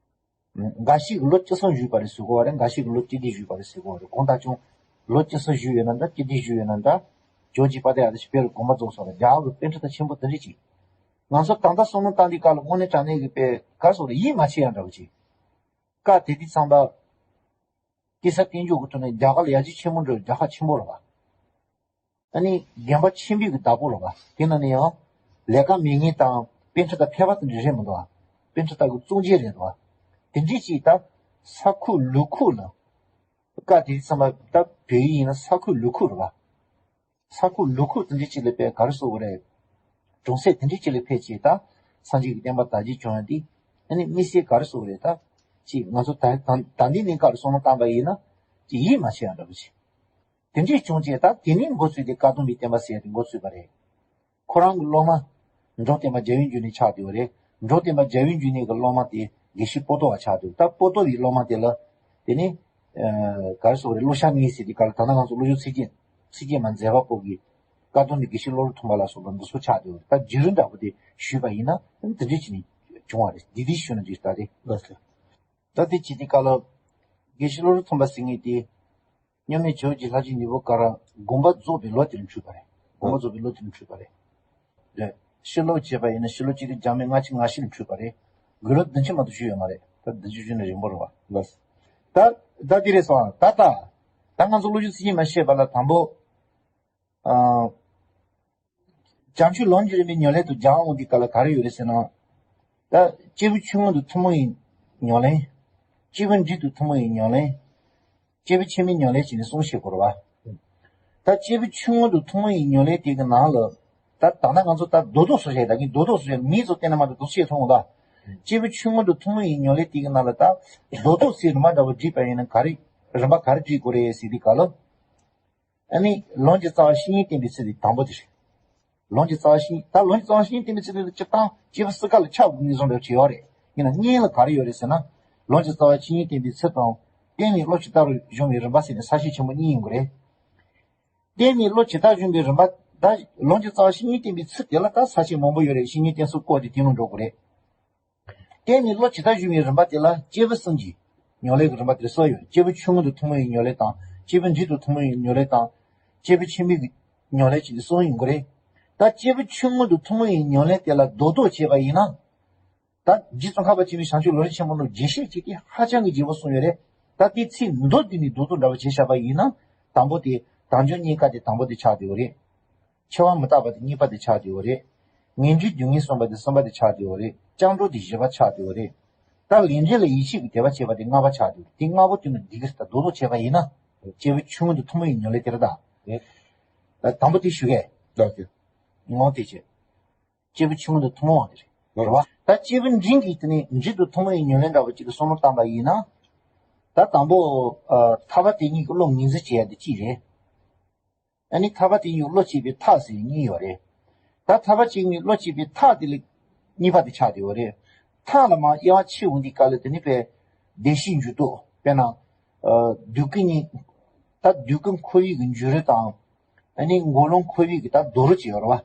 འགའ་ཞིག་གིས་ལོ་བཅུ་གསུམ་བཞུགས་པ་རེད་ཟེར་གོ་བ་རེད། འགའ་ཞིག་གིས་ལོ་བཅུ་བདུན་བཞུགས་པ་རེད་ཟེར་གོ་བ་རེད། དགོངས་དག་བྱུང་། ལོ་བཅུ་གསུམ་བཞུགས་ཡོད་ན་འདྲ། བཅུ་བདུན་བཞུགས་ཡོད་ན་འདྲ། ཇོ་རྗེ་དཔལ་ལྡན་ཨ་ཏི་ཤ་བོད་ལ་དགོངས་པ་རྫོགས་སོང་བ། རྒྱ་གར་གྱི་པཎྜི་ཏ་ཆེན་པོ་དེ་འདྲ་ཅིག་ང་ཚོ་ད་ལྟ་བསམ་བློ་བཏང་དུས་སྐབས་ལ་དངོས་གནས་དྲང་གནས་ཀྱི་དཔེ་ག་རེ་ཟེར་དགོས་རེད། ཡིད་མ་ཆེས་ཡག་འདྲ་བོ་ཅིག་སྐབས་དེ་དུས་ཙམ་པ་སྐྱེས་ས་བསྟན་བཅོས་ཀྱི་ཐོག་ནས་རྒྱ་གར་ལ་ཡར་རྒྱས་ཆེན་པོ་འགྲོ་བའི་རྒྱལ་ཁབ་ཆེན་པོ་རེད་བ། ཨ་ནི་དགོན་པ་ཆེན་པོའི་གི་བདག་པོ་རེད་བ། དེ་ནང་ནས་ཡང་ལས་ཀ་མེད་མཁན་དང་པཎྜི་ཏ་ཕལ་པ་དེ་འདྲ་རེད་མི་འདུག་བ། པཎྜི་ཏ་གི་བཙུན་མཇལ་རེད་འདུག་བ། དེ་འདྲས་ཅིག་ད་ས་ཁུག་ལུག་ཁུག་ལ། སྐབས་དེ་དུས་ཙམ་པ་ད་བོད་ཡིག་ཡིན་ན་ས་ཁུག་ལུག་ཁུག་རེད་བ། ས་ཁུག་ལུག་ཁུག་དེ་འདྲས་ཅིག་ལ་དཔེ་ག་རེ་ཟེར་དགོས་རེད། གྲོང་གསེབ་དེ་འདྲས་ཅིག་ལ་ཕེབས་བྱས་ད་སངས་རྒྱས་ཀྱི་བསྟན་པ་དར་རྒྱས་བྱུང་ཡ་འདི། ཨ་ནི་དམིགས་བསལ་ག་རེ་ཟེར་དགོས་རེད། ད་ཅིག་ང་ཚོ་ད་ད་ད་ལྟའི་གནས་སྐབས་ལ་བསམ་བློ་བཏང་པ་ཡིན་ན་ཅིག་ཡིད་མ་ཆེས་ཡག་འདྲ་པོ་ཅིག་དེ་འདྲས་བྱུང་རྗེས་ད་དེ་ནས་འགོ་བཙུགས་ཏེ་བཀའ་གདམས་པའི་བསྟན་པ་ཟེར་ཡ་དེ་འགོ་བཙུགས་པ་རེད། ཁོ་རང་གི་སློབ་མ་འབྲོམ་སྟོན་པ་རྒྱལ་བའི་འབྱུང་གནས་ཆགས་བསྡད་པ་རེད། འབྲོམ་སྟོན་པ་རྒྱལ་བའི་འབྱུང་གནས་ཀྱི་སློབ་མ་དེ་དགེ་བཤེས་པོ་ཏོ་བ་ཆགས་བསྡད་པ། ད་པོ་ཏོ་བའི་སློབ་མ་དེ་ལ་དེ་ནས་ཨ་ག་རེ་ཟེར་དགོས་རེད། བློ་ཤར་གཉིས་ཟེར་དུས་སྐབས་ལ་ད་ལྟ་ང་ཚོ་བློ་བཟང་ཚེ་རྒྱས་ཚེ་རྒྱས་མ་མཛད་པ་པོ་གི་བཀའ་གདམས་པའི་དགེ་བཤེས་བློ་གྲོས་ཐོན་པ་ལ་སོགས་པ་འདི་ཚོ་ཆགས་བསྡད་པ་རེད། ད་རྒྱུད་རིམ་འདྲ་པོ་དེ་ཞུས་པ་ཡིན་ན་དེ་འདྲས་བྱས་ནས་བྱུང་བ་རེད། འདི་འདྲས་ཞུས་ན་འགྲིག་ད་རེད། ལགས་སོ། ད་དེ་བྱེད་དུས་སྐབས་ལ་དགེ་བཤེས་བློ་གྲོས་ཐོན་པ་ཟེར་མཁན་དེ། མཉམ་མེད་ཇོ་བོ་རྗེ་ལྷ་རྗེ་ནུས་པོ་གར་དགོངས་པ་རྫོགས་པའི་ལོ་དེར་འཁྲུངས་པ་རེད། དགོངས་པ་རྫོགས་པའི་ལོ་དེར་འཁྲུངས་པ་རེད། རེད། ཕྱི་ལོ་བྱས་པ་ཡིན་ན་ཕྱི་ལོ་གཅིག་སྟོང་དགུ་བརྒྱ་ལྔ་བཅུ་ང་བཞི་ལ་འཁྲུངས་པ་རེད། དགུང་ལོ་བདུན་ཅུ་མ་གཏོགས་བཞུགས་ཡོད་མ་རེད། ད་བདུན་ཅུ་བཞུགས་ན་རིང་པོ་རེད་བ། ལགས། ད་ད་འདི་རེད་སོང་། ད་ད་ད་ང་ཚོ་བློ་བཟང་ཚེ་རྒྱས་མ་བཤད་པ་ལ་དང་པོ། ཨ། བྱང་ཆུབ་ལམ་གྱི་རིམ་པའི་ཉམས་ལེན་དུ་སྦྱང་འོང་དུས་སྐབས་ལ་ག་རེ་ཡོད་རེད་ཟེར་ན། ད་སྐྱེས་བུ་ཆུང་ངུ་དང་ཐུན་མོང་བའི་ཉམས་ལེན། སྐྱེས་བུ་འབྲིང་དང་ཐུན་མོང་བའི་ཉམས་ལེན། སྐྱེས་བུ་ཆེན་པོའི་ཉམས་ལེན་བྱས་ནས་གསུམ་བཤད་དགོས་རེད་བ། ད་སྐྱེས་བུ་ཆུང་ངུ་དང་ཐུན་མོང་བའི་ཉམས་ལེན་དེ་གི་ནང་ལ། ད་ད་ལྟ་ང་ཚོ་ད་རྡོག་རྡོག་བཟོ་བྱས། ད་གིན་རྡོག་རྡོག་བཟོ་བྱས་མིང་ཙམ་བསྟན་ན་མ་གཏོགས་རྡོག་བཤད་ཐུབ་འོང་ད། སྐྱེས་བུ་ཆུང་ངུ་དང་ཐུན་མོང་བའི་ཉམས་ལེན་དེ་གི་ནང་ལ་ད་རྡོག་རྡོག་ཟེར་རིམ་པ་འདྲ་བོ་བསྒྲིགས་པ་ཡིན་ན་ག་རེ། རིམ་པ་ག་རེ་བསྒྲིགས་དགོས་རེད་ཟེར་དུས་སྐབས་ལ། ཨ་ནི་ལམ་གྱི་རྩ་བ་བཤེས་གཉེན་བསྟེན་པའི་ཚུལ་དེ་དང་པོ་དེ་རེད། ལམ་གྱི་རྩ་བ་བཤེས་གཉེན། ད་ལམ་གྱི་རྩ་བ་བཤེས་གཉེན་བསྟེན་པའི་ཚུལ་དེ་སྤྱིར་བཏང་སྐྱེས་བུ་སུ་ག་ལ་ཆགས་དགོས་ངེས་བཟུང་འདྲ་བྱས་ཡོད་རེད། ཡིན་ན་སྔོན་ལ་ག་རེ་ཡོད་རེད་ཟེར་ན། ལམ་གྱི་རྩ་བ་བཤེས་གཉེན་བསྟེན་པའི་ཚུལ་དང་། བསྟེན་ནས་བློ་ཇི་ལྟར་སྦྱོང་བའི་རིམ་པ་ཟེར་ནས་ས་བཅད་ཆེན་པོ་གཉིས་ཡོང་གི་རེད། བསྟེན་ནས་བློ་ཇི་ལྟར་སྦྱོང་བའི་རིམ་པ། ད་ལམ་གྱི་རྩ་བ་བཤེས་གཉེན་བསྟེན་པའི་ཚུལ་དེ་ལ་ད་ས་བཅད་མང་པོ་ཡོད་རེད། བཤེས་གཉེན་བསྟེན་ཚུལ་སྐོར་དེ་དེ་ནང་འགྲོ་དགོས་རེད། བསྟེན་ནས་བློ་ཇི་ལྟར་སྦྱོང་བའི་རིམ་པ་དེ་ལ་སྐྱེས་བུ་གསུམ་གྱི་ཉམས་ལེན་གྱི་རིམ་པ་དེ་གསུམ་ཡོད། སྐྱེས་བུ་ཆུང་ངུ་དང་ཐུན་མོང་བའི་ཉམས་ལེན་དང་། སྐྱེས་བུ་འབྲིང་དང་ཐུན་མོང་བའི་ཉམས་ལེན་དང་། སྐྱེས་བུ་ཆེན་པོའི་ཉམས་ལེན་བྱས་ནས་གསུམ་ཡོང་གི་རེད། ད་སྐྱེས་བུ་ཆུང་ངུ་དང་ཐུན་མོང་བའི་ཉམས་ལེན་དེ་ལ་རྡོག་རྡོག་བྱས་པ་ཡིན་ན། ད་རྗེ་ཙོང་ཁ་པ་ཆེན་པོའི་བྱང་ཆུབ་ལམ་རིམ་ཆེན་མོ་ནང་རྒྱས་བཤད་བྱས་ཏེ་ཧ་ཅང་གི་རྒྱས་པོ་གསུངས་ཡོད་རེད། ད་དེ་ཚིག་མདོ་འདི་ནས་རྡོག་རྡོག་འདྲ་བོ་བྱས་བཞག་པ་ཡིན་ན། དང་པོ་དེ་དལ་འབྱོར་རྙེད་དཀའ་དེ་དང་པོ་དེ་ཆགས་བསྡད་ཡོད་རེད། འཆི་བ་མི་རྟག་པ་དེ་གཉིས་པ་དེ་ཆགས་བསྡད་ཡོད་རེད། ངན་འགྲོའི་སྡུག་བསྔལ་གསུམ་པ་དེ་གསུམ་པ་དེ་ཆགས་བསྡད་ཡོད་རེད། སྐྱབས་འགྲོ་དེ་བཞི་པ་ཆགས་བསྡད་ཡོད་རེད། ད་ལས་འབྲས་ལ་ཡིད་ཆེས་ཀྱི་དད་པ་བྱེད་པ་དེ་ལྔ་པ་ཆགས་བསྡད་ཡོད་རེད། དེ་ལྔ་པོ་དེ་ནི་འདི་གི་ད་རྡོག་རྡོག་བྱས་པ་ཡིན་ན། སྐྱེས་བུ་ཆུང་ངུ་དང་ཐུན་མོང་བའི་ཉམས་ལེན་དེ་རེད་ད། ད་དང་པོ་དེ་ཞུ་གས། ལགས་སོ། ངོ་དེ་བྱས། སྐྱེས་བུ་ཆུང་ངུ་དང་ཐུན་མོང་བ་དེ་རེད། རེད་བ། ད་སྐྱེས་བུ་འབྲིང་གི་དེ་ནི་འབྲིང་དང་ཐུན་མོང་བའི་ཉམས་ལེན་འདྲ་བོ་ཅིག་གི་བསམ་བློ་བཏང་པ་ཡིན་ན། ད་དང་པོ། ཨ། ཐར་པ་དེ་ཉིད་ཀྱི་བློ་ངོས་འཛིན་བྱེད་ཡ་དེ་གཅིག་རེད། ཨ་ནི་ཐར་པ་དེ་ཉིད་བློ་སྐྱེད་པའི་ཐབས་ཟེར་གཉིས་ཡོད་རེད། ད་ཐར་པ་དེ་ཉིད་བློ་སྐྱེད་པའི་ཐབས་དེ་ལ་གཉིས་པ་དེ་ཆགས་བསྡད་ཡོད་རེད། ཐབས་ལ་མར་དབྱེ་བ་ཕྱེ་འོང་དུས་སྐབས་ལ་དེ་ནི་བས་བདེ་གཤེགས་འཇུག་ལྡོག་དཔེར་ན། ཨ། བདུད་ཀྱི་གཉེན། ད་བདུད་ཀྱི་འཁོར་བའི་གི་འཇུག་ལྡོག་དང་། ཨ་ནི་འགོག་ལམ་འཁོར་བའི་གི་ད་ལྡོག་ལྡོག་ཅིག་ཡོད་རེད་བ།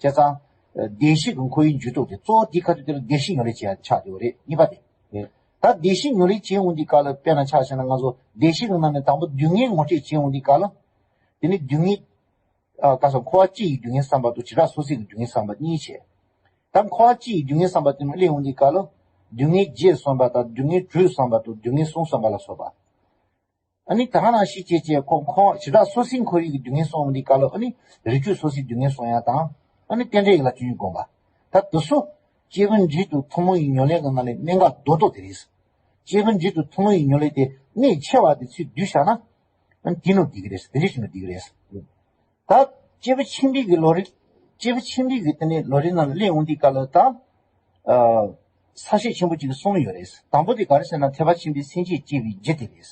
བྱས་ཙང་། ཨ། བདེ་གཤེགས་ཀྱི་འཁོར་བའི་འཇུག་ལྡོག་དེ་གཙོ་བོ་དེའི་ཁ་ཐུག་དེ་ལ་བདེ་གཤེགས་ཉམས་ལེན་བྱེད་ཡ་ཆགས་བསྡད་ཡོད་རེད། གཉིས་པ་དེ། ད་བདེ་གཤེགས་ཉམས་ལེན་བྱེད་འོང་དུས་སྐབས་ལ་དཔེར་ན་ཆ་བཞག་ན་ང་ཚོ་བདེ་གཤེགས་ཀྱི་ནང་ནས་དང་པོ་སྡུག་བསྔལ་ངོ་སྤྲོད་བྱེད་འོང་དུས་སྐབས་ལ། དེ་ནི་སྡུག་བསྔལ། ཨ། ག་ས་འཁོར་བ་སྤྱི་ཡི་སྡུག་བསྔལ་བསམ་པ་དང་བྱེ་བྲག་སོ་སོའི་སྡུག་བསྔལ་བསམ་པ་གཉིས་བྱས། ད་འཁོར་བ་སྤྱི་ཡི་སྡུག་བསྔལ་བསམ་པ་དེ་ནི་སླེབས་འོང་དུས་སྐབས་ལ། སྡུག་བསྔལ་བརྒྱད་བསམ་པ་དང་སྡུག་བསྔལ་དྲུག་བསམ་པ་དང་སྡུག་བསྔལ་གསུམ་བསམ་པ་ལ་སོགས་པ། ཨ་ནི་ད་ག་ནང་བཞིན་བྱས་བྱས་ཁོ་འཁོར་བྱེ་བྲག་སོ་སོའི་འཁོར་བའི་གི་སྡུག་བསྔལ་གསུངས་འོང་དུས་སྐབས་ལ། ཨ་ནི་རིགས་རྒྱུད་སོ་སོའི་སྡུག་བསྔལ་གསུང་ཡ་དང་། ཨ་ནི་རྟེན་འབྲེལ་ཡིན་ལ་སྤྱོད་ཡུལ་སྒོམ་པ། ད་དེ་ཚོ་སྐྱེས་བུ་འབྲིང་དང་ཐུན་མོང་བའི་ཉམས་ལེན་གྱི་ནང་ནས་གནད་འགག་རྡོག་རྡོག་དེ་རེད། སྐྱེས་བུ་འབྲིང་དང་ཐུན་མོང་བའི་ཉམས་ལེན་དེ་གནད་ཆེ་བ་དེ་ཚོས་བསྡུས་བཞག་ན། ཨ་ནི་དེ་ནང་བསྡད་ཀྱི་རེད། དེ་འདྲ་བྱས་ནས་བསྡད་ཀྱི་རེད། ད་སྐྱེས་བུ་ཆེན་པོའི་གི་ལོ་རིམ། སྐྱེས་བུ་ཆེན་པོའི་གི་དེ་ནས་ལོ་རིམ་ནང་ལ་སླེབས་ཡོང་དུས་སྐབས་ལ་ད། ཨ། ས་བཤད་ཆེན་པོ་གཅིག་གསུམ་ཡོད་རེད། དང་པོ་དེ་ག་རེ་ཟེར་ན་ཐེག་པ་ཆེན་པོའི་སེམས་བསྐྱེད་སྐྱེ་བའི་རྒྱུ་དེ་རེད།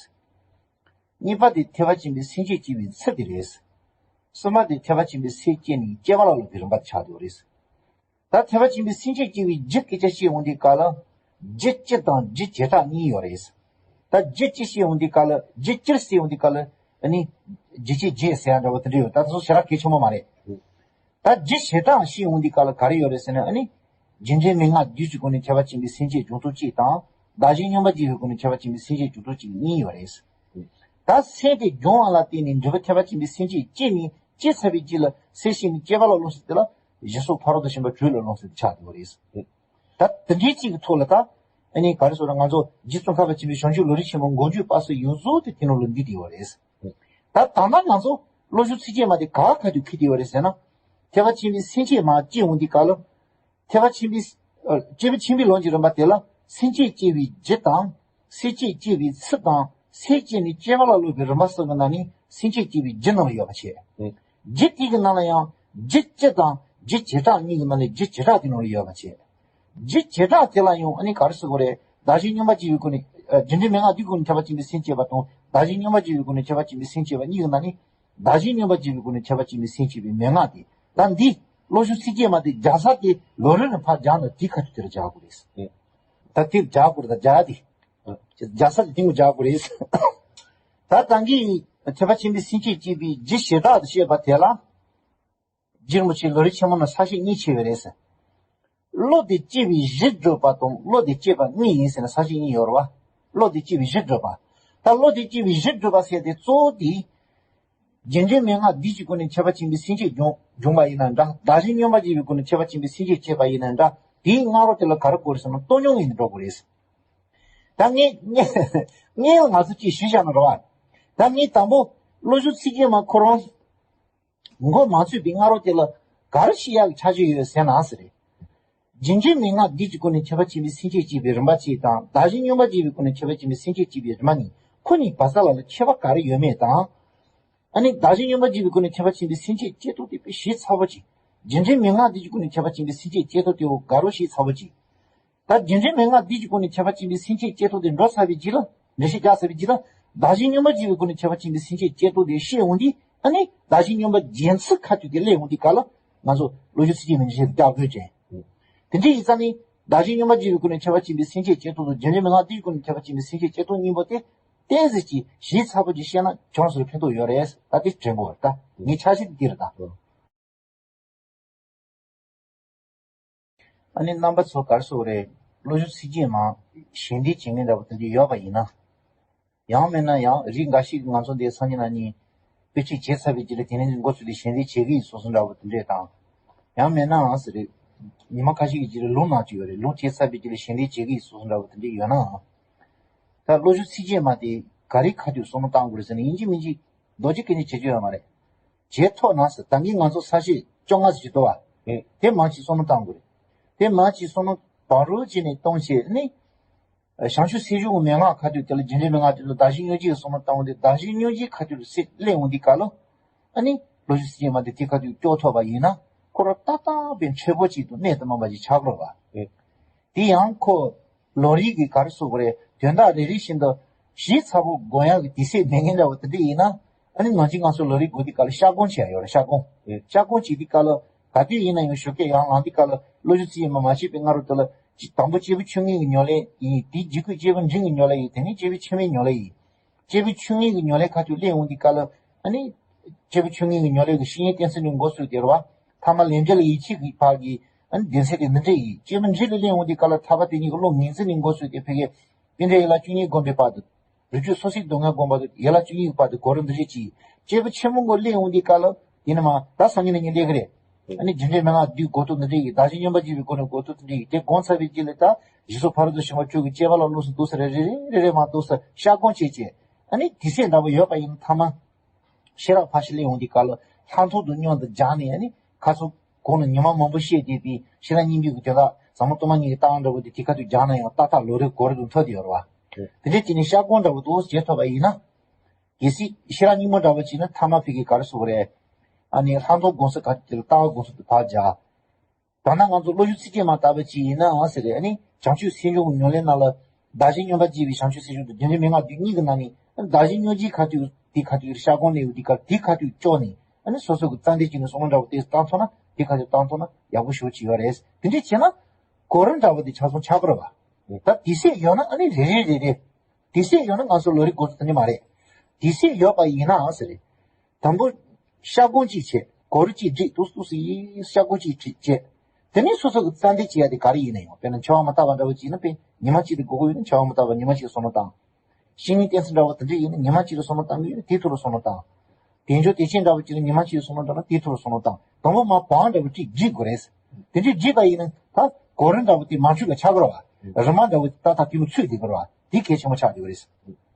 གཉིས་པ་དེ་ཐེག་པ་ཆེན་པོའི་སེམས་བསྐྱེད་སྐྱེ་བའི་ཚུལ་དེ་རེད། གསུམ་པ་དེ་ཐེག་པ་ཆེན་པོའི་སེམས་བསྐྱེད་ནས་སྐྱེ་བ་ལ་སློབ་པའི་རིམ་པ་ཆགས་འདུག་རེད། ད་ཐེག་པ་ཆེན་པོའི་སེམས་བསྐྱེད་སྐྱེ་བའི་རྒྱུ་སྐད་ཆ་བཤད་ཡོང་དུས་སྐབས་ལ། རྒྱུ་སྤྱི་དང་རྒྱུ་བྱེ་བྲག་གཉིས་ཡོད་རེད། ད་རྒྱུ་སྤྱི་བཤད་ཡོང་དུས་སྐབས་ལ། རྒྱུ་སྤྱིར་བཤད་ཡོང་དུས་སྐབས་ལ། ཨ་ནི། རྒྱུ་བྱེད་རྒྱུ་ཟེར་ཡ་འདྲ་བོ་དེ་འདྲ་ཡོད། ད་དེ་ཚོ་ཞེ་དྲག་གལ་ཆེན་པོ་མ་རེད། ད་རྒྱུ་བྱེ་བྲག་བཤད་ཡོང་དུས་སྐབས་ལ་ག་རེ་ཡོད་རེད་ཟེར་ན། ཨ་ནི། རྒྱུ་འབྲས་མན་ངག་བདུན་གྱི་སྒོ་ནས་ཐེག་པ་ཆེན་པོའི་སེམས་བསྐྱེད་སྦྱོང་ཚུལ་གཅིག་དང་། བདག་གཞན་མཉམ་པར་འབྱེད་པའི་སྒོ་ནས་ཐེག་པ་ཆེན་པོའི་སེམས་བསྐྱེད་སྦྱོང་ཚུལ་གཅིག་གཉིས་ཡོད་རེད། ད་སེམས་དེ་སྦྱོང་བ་ལ་བརྟེན་ནས་འབྲས་བུ་ཐེག་པ་ཆེན་པོའི་སེམས་བསྐྱེད་སྐྱེས་ནས། སྐྱེས་ཚར་བའི་རྗེས་ལ་སེམས་ཤེས་ནས་སྐྱེ་བ་ལ་སློབ་ཚུལ་དེ་ལ་ཞི་སོགས་ཕ་རོལ་ཏུ་ཕྱིན་པ་དྲུག་ལ་སློབ་ཚུལ་དེ་ཆགས་འདུག་རེད། ད་དེ་འདྲའི་གཅིག་གི་ཐོག་ལ་ད། ཨ་ནི་ག་རེ་ཟེར་ན། ང་ཚོ་རྗེ་ཙོང་ཁ་པ་ཆེན་པོའི་བྱང་ཆུབ་ལམ་རིམ་ཆེན་མོ་མགོ་མཇུག་བར་གསུམ་ཡོངས་རྫོགས་དེ་དེ་ནང་ལ་འདུས་བསྡད་ཡོད་རེད། ད་ད་ལྟ་ང་ཚོ་བློ་སྦྱོང་ཚིག་བརྒྱད་མ་དེ་ག་ཁ་ཐུག་འཁྱེར་བསྡད་ཡོད་རེད་ཟེར་ན། ཐེག་པ་ཆེན་པོའི་སེམས་བསྐྱེད་མ་སྐྱེས་ཡོང་དུས་སྐབས་ལ། ཐེག་པ་ཆེན་པོའི། ཨ། སྐྱེས་བུ་ཆེན་པོའི་ལམ་གྱི་རིམ་པ་དེ་ལ། སེམས་བསྐྱེད་སྐྱེ་བའི་རྒྱུ་དང་། སེམས་བསྐྱེད་སྐྱེ་བའི་ཚུལ་དང་། སེམས་བསྐྱེད་ནས་སྐྱེ་བ་ལ་སློབ་པའི་རིམ་པ་གསུམ་གྱི་ནང་ནས་སེམས་བསྐྱེད་སྐྱེ་བའི་རྒྱུ་ནང་ལ་ཡོད་པ་བྱས། རྒྱུ་དེ་གི་ནང་ལ་ཡང་རྒྱུ་སྤྱི་དང་རྒྱུ་བྱེ་བྲག་གཉིས་ཀྱི་ནང་ནས་རྒྱུ་བྱེ་བྲག་དེ་ནང་ལ་ཡོད་པ་བྱས། རྒྱུ་བྱེ་བྲག་དེ་ལ་ཡང་ཨ་ནི་ག་རེ་ཟེར་དགོས་རེད། བདག་གཞན་མཉམ་པར་འབྱེད་པའི་སྒོ་ནས། ཨ། རྒྱུ་འབྲས་མན་ངག་བདུན་སྒོ་ནས་ཐེག་པ་ཆེན་པོའི་སེམས་བསྐྱེད་པ་དང་། བདག་གཞན་མཉམ་པར་འབྱེད་པའི་སྒོ་ནས་ཐེག་པ་ཆེན་པོའི་སེམས་བསྐྱེད་པ་གཉིས་ཀྱི་ནང་ནས། བདག་གཞན་མཉམ་པར་འབྱེད་པའི་སྒོ་ནས་ཐེག་པ་ཆེན་པོའི་སེམས་བསྐྱེད་པའི་མན་ངག་དེ། ད་འདི་བློ་སྦྱོང་ཚིག་བརྒྱད་མ་དེ་སྦྱར་ས་དེ་ལོ་རིམ་རེ་ཕར་སྦྱར་ན་དེ་ཁ་ཐུག་དེ་ལ་སྦྱར་དགོས་རེད། ད་དེ་སྦྱར་དགོས་རེད། ད་སྦྱར་དེ། སྦྱར་ས་དེ་དེ་མོ་སྦྱར་དགོས་རེད། ད་ད་གིན་ཐེག་པ་ཆེན་པོའི་སེམས་བསྐྱེད་སྐྱེ་བའི་རྒྱུ་བྱེ་བྲག་ཏུ་བཤད་པ་དེ་ལ། རྗེ་རིན་པོ་ཆེས་ལམ་རིམ་ཆེན་མོ་ནང་ས་བཅད་གཉིས་ཕྱེ་བ་རེད་ཟེར། བློ་དེ་སྐྱེ་བའི་གཞི་བསྒྲུབ་པ་དང་བློ་དེ་སྐྱེས་པ་གཉིས་ཡིན་ཟེར་ནས་ས་བཅད་གཉིས་ཡོད་རེད་བ། བློ་དེ་སྐྱེ་བའི་གཞི་བསྒྲུབ་པ། ད་བློ་དེ་སྐྱེ་བའི་གཞི་བསྒྲུབ་པ་ཟེར་དེ་གཙོ་བོ་དེ། རྒྱུ་འབྲས་མན་ངག་བདུན་གྱི་སྒོ་ནས་ཐེག་པ་ཆེན་པོའི་སེམས་བསྐྱེད་སྦྱོང་སྦྱོང་བ་ཡིན་ན་འདྲ། བདག་གཞན་མཉམ་པར་འབྱེད་པའི་སྒོ་ནས་ཐེག་པ་ཆེན་པོའི་སེམས་བསྐྱེད་སྐྱེས་པ་ཡིན་ན་འདྲ། དེའི་སྔ་རོལ་དེ་ལ་ག་རེ་དགོས་རེད་ཟེར་ན། བསྟོད་སྙོམས་ངེས་ནས་འགྲོ་དགོས་རེད། ད་ངས་ངས་ངས་ང་ཚོ་གཅིག་ཞུས་བཞག་ན་རེད་བ། ད་ངས་དང་པོ་བློ་སྦྱོང་ཚིག་བརྒྱད་མ་ཁོ་རང་མགོ་མ་ཚོས་པའི་སྔ་རོལ་དེ་ལ་ག་རེ་བཤད་ཡག་གི་ཆ་རྐྱེན་ཡོད་ཟེར་ན་ཟེར། རྒྱུ་འབྲས་མན་ངག་བདུན་གྱི་སྒོ་ནས་ཐེག་པ་ཆེན་པོའི་སེམས་བསྐྱེད་སྐྱེ་བའི་རིམ་པ་གཅིག་དང་། བདག་གཞན་མཉམ་པར་འབྱེད་པའི་སྒོ་ནས་ཐེག་པ་ཆེན་པོའི་སེམས་བསྐྱེད་སྐྱེ་བའི་རིམ་པ་གཉིས། ཁོ་གཉིས་བར་ས་ལ་ལ་ཁྱད་པར་ག་རེ་ཡོད་མེད་དང་། ཨ་ནི་བདག་གཞན་མཉམ་པར་འབྱེད་པའི་སྒོ་ནས་ཐེག་པ་ཆེན་པོའི་སེམས་བསྐྱེད་སྐྱེ་སྟངས་དེ་དཔེ་ཞིབ་ཚགས་པོ་ཅིག་རྒྱུ་འབྲས་མན་ངག་བདུན་གྱི་སྒོ་ནས་ཐེག་པ་ཆེན་པོའི་སེམས་བསྐྱེད་སྐྱེ་སྟངས་དེ་འོ་ག་རེ་ཞིབ་ཚགས་པོ་ཅིག་ད་རྒྱུ་འབྲས་མན་ངག་བདུན་གྱི་སྒོ་ནས་ཐེག་པ་ཆེན་པོའི་སེམས་བསྐྱེད་སྐྱེ་སྟངས་དེ་འགྲོ་ཚར་བའི་རྗེས་ལ། འགྲེལ་བཤད་རྒྱག་ཚར་བའི་རྗེས་ལ། བདག་གཞན་མཉམ་པར་འབྱེད་པའི་སྒོ་ནས་ཐེག་པ་ཆེན་པོའི་སེམས་བསྐྱེད་སྐྱེ་སྟངས་དེ་བཤད་ཡོང་དུས། ཨ་ནི་བདག་གཞན་མཉམ་པར་འབྱེད་ཚུལ་ཁ་ཐུག་དེ་སླེབས་ཡོང་དུས་སྐབས་ལ། ང་ཚོ་བློ་སྦྱོང་ཚིག་བརྒྱད་མའི་འགྲེལ་བཤད་རྒྱག་དགོས་ཅན། དེ་འདྲ་ཡིན་ཙང་ནི། བདག་གཞན་མཉམ་པར་འབྱེད་པའི་སྒོ་ནས་ཐེག་པ་ཆེན་པོའི་སེམས་བསྐྱེད་སྐྱེ་སྟངས་དང་། རྒྱུ་འབྲས་མན་ངག་བདུན་གྱི་སྒོ་ནས་ཐེག་པ་ཆེན་པོའི་སེམས་བསྐྱེད་སྐྱེ་སྟངས་གཉིས་པོ་དེ། གཏན་ཚིགས་ཀྱིས་ཞིབ་ཚགས་པོ་ཅིག་བཤད་ན་ཁྱོད་རང་ཚོ་ལ་ཕན་ཐོགས་ཡོད་རེད། ད་དེ་དྲན་དགོས་རེད། ད་ངའི་ཆ་ཤས་དེ་འདི་རེད་ད། ཨ་ནི་རྣམ་པ་ཚོ་ག་རེ་ཟེར་དགོས་རེད། བློ་སྦྱོང་ཚིག་བརྒྱད་མ་ཞལ་འདེབས་བྱེད་མཁན་འདྲ་པོ་དེ་འདྲ་ཡོད་པ་ཡིན་ན། ཡང་མིན་ན་ཡང་རིགས་འགའ་ཞིག་ང་ཚོ་འདིའི་སང་ཉིན་གནངས་ཉིན་དཔེ་ཁྲིད་བྱས་ཚར་བའི་རྗེས་ལ་དེ་ནས་འགོ་ཚུགས་ཏེ་ཞལ་འདེབས་བྱེད་ཀྱི་ཡིན་བཟོ་འདྲ་པོ་དེ་འདྲས་དང་། ཡང་མིན་ནའང་ཟེར་རེད། ཉི་མ་ཁ་ཤས་ཀྱི་རྗེས་ལ་ལུང་གནང་གི་ཡོད་རེད། ལུང་བྱས་ཚར་བའི་རྗེས་ལ་ཞལ་འདེབས་བྱེད་ཀྱི་ཡིན་བཟོ་འདྲ་པོ་དེ་འདྲས་ཡོད་ནའང་། ད་བློ་སྦྱོང་ཚིག་བརྒྱད་མ་དེ་ག་རེ་ཁ་ཐུག་བསམ་བློ་བཏང་དགོས་རེད་ཟེར་ན། ཡིན་གཅིག་མིན་གཅིག་རྡོ་རྗེ་སྐད་ཆ་བྱེད་རྒྱུ་ཡོད་མ་རེད། བྱེད་ཐུབ་ན་ཟེར། ད་གིན་ང་ཚོ་ས་བཤད་བཅོ་ལྔ་ཟེར་གྱི་འདུག་བ། དེ་མང་ཅིག་བསམ་བློ་བཏང་དགོས་རེད། དེ་མང་ཅིག་བསམ་བློ་བཏང་རོགས་བྱས་ནས་གཏོང་བྱས་ནས། བྱང་ཆུབ་སེམས་མཆོག་གི་མན་ངག་ཁ་ཐུག་དེ་ལ་རྒྱུ་འབྲས་མན་ངག་དེ་ཚོ་བདག་གཞན་མྱོང་བྱེད་ཀྱི་བསམ་བློ་བཏང་བ་དེ། བདག་གཞན་མྱོང་བྱེད་ཁ་ཐུག་ཏུ་སླེབས་འོང་དུས་སྐབས་ལ། ཨ་ནི་བློ་སྦྱོང་ཚིག་བརྒྱད་མ་དེ་དེ་ཁ་ཐུག་སྐྱོར་ཐུབ་པ་ཡིན་ན། ཁོ་རང་ཏག་ཏག་པའི་འཕྲོད་པ་ཅིག་ཏུ་གནད་དུ་སྨིན་པ་ཅིག་ཆགས་ཀྱི་རེད་བ། དེ་ཡང་ཁོ་ལམ་རིམ་གྱི་ག་རེ་ཟེར་དགོས་རེད། དོན་དག་རེ་རེ་བཞིན་དུ་ཞིབ་ཚགས་པོ་དགོངས་ཡག་གི་དུས་ཚོད་མེད་མཁན་འདྲ་བོ་དེ་འདྲ་ཡིན་ན། ཨ་ནི་ནང་ཆེན་ང་ཚོ་ལམ་རིམ་དགོས་དུས་སྐབས་ལ་ཤར་སྒོམ་བྱེད་ཡ་ཡོད་རེད། ཤར་སྒོམ། ཤར་སྒོམ་བྱེད་དུས་སྐབས་ལ་ག་དུས་ཡིན་ན་ཡང་ཞོགས་ཀས་ཡར་ལངས་དུས་སྐབས་ལ་བློ་སྦྱོང་ཚིག་བརྒྱད་མ་མ་བྱས་པའི་སྔ་རོལ་དུ་ལ། དང་པོ་སྐྱེས་བུ་མཆོག་དངོས་ཀྱི་ཉམས་ལེན་ཡིན། དེའི་རྗེས་ཁོས་སྐྱེས་བུ་འབྲིང་གི་ཉམས་ལེན་ཡིན། དེ་ནས་སྐྱེས་བུ་ཆེན་མོའི་ཉམས་ལེན་ཡིན། སྐྱེས་བུ་ཆུང་ངུའི་གི་ཉམས་ལེན་ཁ་ཐུག་སླེབས་འོང་དུས་སྐབས་ལ། ཨ་ནི། སྐྱེས་བུ་ཆུང་ངུའི་གི་ཉམས་ལེན་གི་བཤེས་གཉེན་བསྟེན་ཚུལ་ནས་འགོ་བཙུགས་ཏེ་རེད་བ། ཐ་མ་ལས་འབྲས་ལ་ཡིད་ཆེས་ཀྱི་བར་གྱི། ཨ་ནི་སྡེ་ཚན་དེ་འདི་འདྲས་ཡིན། སྐྱེས་བུ་འབྲིང་ལ་སླེབས་འོང་དུས་སྐབས་ལ་ཐར་པ་དེ་ཉིད་ཀྱི་བློ་ངེས་འཛིན་ནས་འགོ་བཙུགས་ཏེ། ཕ་གི་རྟེན་འབྲེལ་ཡན་ལག་བཅུ་གཉིས་བསྒོམ་པའི་བར་དུ། རིགས་རྒྱུད་སོ་སོའི་སྡུག་བསྔལ་བསྒོམ་པ་དང་ཡན་ལག་བཅུ་གཉིས་ཀྱི་བར་དུ་སྒོམ་རིམ་འདི་འདྲས་ཅིག་སྐྱེས་བུ་ཆེན་མོའི་སྒོ་སླེབས་འོང་དུས་སྐབས་ལ། དེ་ནི་མ་ད་སང་ཉིན་གནངས་ཉིན་སླེབས་ཀྱི་རེད། ཨ་ནི་རྒྱུ་འབྲས་མན་ངག་བདུན་སྒོམ་སྟངས་འདི་འདྲས་ཡིན། བདག་གཞན་མཉམ་པར་འབྱེད་པའི་སྒོ་ནས་སྒོམ་སྟངས་འདི་འདྲས་ཡིན། དེ་སྒོམ་ཚར་བའི་རྗེས་ལ་ད་ཞི་སོགས་ཕ་རོལ་ཏུ་ཕྱིན་པ་དྲུག་གི་སྐྱེ་བ་ལ་སློབ་ཚུལ་འདུག་ཟེར། རེ་རེ་རེ་རེ་མ་གཏོགས་ས་ཤར་སྒོམ་བྱས་བྱས། ཨ་ནི་དུས་ཚོད་འདྲ་པོ་ཡོད་པ་ཡིན་ན་ཐ་མ། ཤེས་རབ་ཕར་ཞིག་སླེབས་འོང་དུས་སྐབས་ལ་ལྷག་མཐོང་དུ་སྙོམས་དུ་སྦྱངས་ནས། ཨ་ནི་ཁ་ཚུར་གོང་ལ་ཉི་མ་མང་པོ་བཤད་བསྡད་པའི་ཤེས་རབ་སྙིང་པོའི་གི་དོན་དག་ཟབ་མོ་སྟོང་པ་ཉིད་ཀྱི་རྟགས་འདྲ་བོ་དེ་དེ་ཁ་ཐུག་སྦྱངས་ན་ཡང་ཏག་ཏག་ལམ་རིམ་གོ་རིམ་དུ་འཐོར་དེ་ཡོད་རེད་བ། དེ་འདྲའི་བྱས་ནས་ཤར་སྒོམ་འདྲ་བོ་འདུག་བྱེད་ཐུབ་པ་ཡིན་ན། གལ་སྲིད་ཤེས་རབ་སྙིང་པོ་འདྲ་བོ་བྱས་ན་ཐ་མ་ཕ་གི་ག་རེ་ཟེར་དགོས་རེད། ཨ་ནི་ལྷག་མཐོང་སྒོམ་གསུམ་ག་དེ་ལ་ལྟ་བ་སྒོམ་གསུམ་དུ་ཕར་སྦྱར། ད་ནང་ང་ཚོ་བློ་ཞུགས་ཚིགས་བཅད་མ་བཏགས་པ་ཅིག་ཡིན་ནའང་ཟེར་རེད། ཨ་ནི་བྱང་ཆུབ་སེམས་མཆོག་གི་ཉམས་ལེན་ནང་ལ་བདག་གཞན་མཉམ་པར་བརྗེ་བའི་བྱང་ཆུབ་སེམས་མཆོག་དང་བདེན་བཞི་མན་ངག་བདུན་གཉིས་ཀྱི་ནང་ནས་བདག་གཞན་མྱོང་བྱེད་ག་དུས་དེ་ག་དུས་ཤར་སྒོམ་གནས་ཡོད་དེ་ག་དེ་ག་དུས་ལྕོགས་ནས། ཨ་ནི་སོ་སོ་གི་རྩ་འདི་གཅིག་ནས་བསམ་བློ་འདྲ་བོ་དེ་བཏང་ཐུབ་ན་དེ་ག་དུས་བཏང་ཐུབ་ན་ཡག་པོ་ཞེ་པོ་ཅིག་ཡོད་རེད། དེ་འདྲས་བྱས་ན་གོ་རིམ་འདྲ་བོ་དེ་ཆ་ཚང་ཆགས་ཀྱི་རེད་བ། ད་དུས་ཚོད་ཡོད་ན་ཨ་ནི་རེ་རེ་རེ་རེ། དུས་ཚོད་ཡོད་ན་ང་ཚོ་ལོ་རེ་འགོ་ཚུགས་ཐུབ་ནི་མ་རེད། དུས་ཚོད་ཡོད་པ་ཡིན་ནའང་ཟེར་རེད། དང་པོ་ཤར་སྒོམ་གཅིག་བྱས། གོ་རིམ་གཅིག་བསྒྲིགས། ཏོག་ཙམ་ཏོག་ཙམ་ཡིན་ཤར་སྒོམ་གཅིག་བྱས། དེ་ནས་སོ་སོ་གི་རྩ་འདི་བྱེད་ཡ་དེ་ག་རེ་ཡིན་ན་ཡང་། དཔེར་ན་འཆི་བ་མི་རྟག་པ་འདྲ་བོ་ཅིག་ཡིན་ན་དཔེ་ཉི་མ་གཅིག་ལ་དགོས་ཀྱི་ཡོད་ན་འཆི་བ་མི་རྟག་པ་ཉི་མ་གཅིག་ལ་བསམ་བློ་བཏང་། བཤེས་གཉེན་བསྟེན་ཚུལ་འདྲ་བོ་དེ་འདྲ་ཡིན་ན་ཉི་མ་གཅིག་ལ་བསམ་བློ་བཏང་གི་ཡོད་ན་དེའི་ཐོག་ལ་བསམ་བློ་བཏང་། དལ་འབྱོར་བདེ་ཆེན་འདྲ་བོ་ཅིག་ལ་ཉི་མ་གཅིག་ལ་བསམ་བློ་བཏང་ན་དེའི་ཐོག་ལ་བསམ་བློ་བཏང་། དང་པོ་མར་བང་འདྲ་བོ་གཅིག་བསྒྲིགས་དགོས་རེད། དེ་འདྲས་བསྒྲིགས་པ་ཡིན་ན་ད་གོ་རིམ་འདྲ་བོ་དེ་མ་འཆུག་པ་ཆགས་དགོས་རེད་བ། རིམ་པ་འདྲ་བོ་ཏག་ཏག་དེ་མོ་ཚུད་བསྡད་དགོས་རེད་བ། དེ་གལ་ཆེན་པོ་ཆགས་བསྡད་ཡོད་རེད།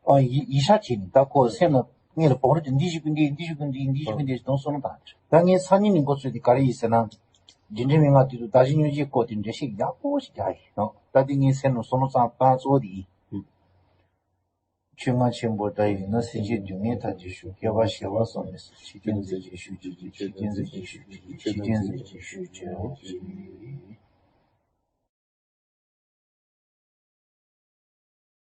ཨ་ཡི་ཡིག་ཆ་བྱས་ནས་ད་ཁོ་སེམས་ལ་སྔོན་ལ་བང་རིམ་དེ་འདི་ཞིག་གི་འདི་འདི་ཞིག་གི་འདི་འདི་ཞིག་གི་འདི་ཞིག་གི་འདི་ཞིག་གཏོང་སོང་ན་ད། ད་ངས་སང་ཉིན་ནས་འགོ་ཚུགས་དེ་ག་རེ་ཡིན་ཟེར་ན། འདི་འདྲའི་མི་ང་དུས་དུ་བདག་གཞན་མྱོང་བྱེད་སྐོར་དེ་འགྲེལ་བཤད་ཡག་པོ་ཞིག་རྒྱག་ཡིན་ནོ། ད་དེ་ངའི་སེམས་ནང་བསམ་བློ་བཏང་སྟངས་གཙོ་བོ་དེ་ཡིན། ཆོས་རྔ་ཆེན་པོ་འདྲ་ཡིན་ན། སེམས་ཅན་སྡུག་བསྔལ་མཐའ་དེར་ཞུགས། སྐྱོབ་པ་ཞི་བ་སོགས་མི་སྲིད། ཆོས་ཀུན་མཛེས་ཤིང་ཞི་བ་ཞིག་གྱུར་ཅིག་ཆོས་ཀུན་མཛེས་ཤིང་ཞི་བ་ཞིག་གྱུར་ཅིག་ཆོས་ཀུན་མཛེས་ཤིང་ཞི་བ་ཞིག་གྱུར་ཅིག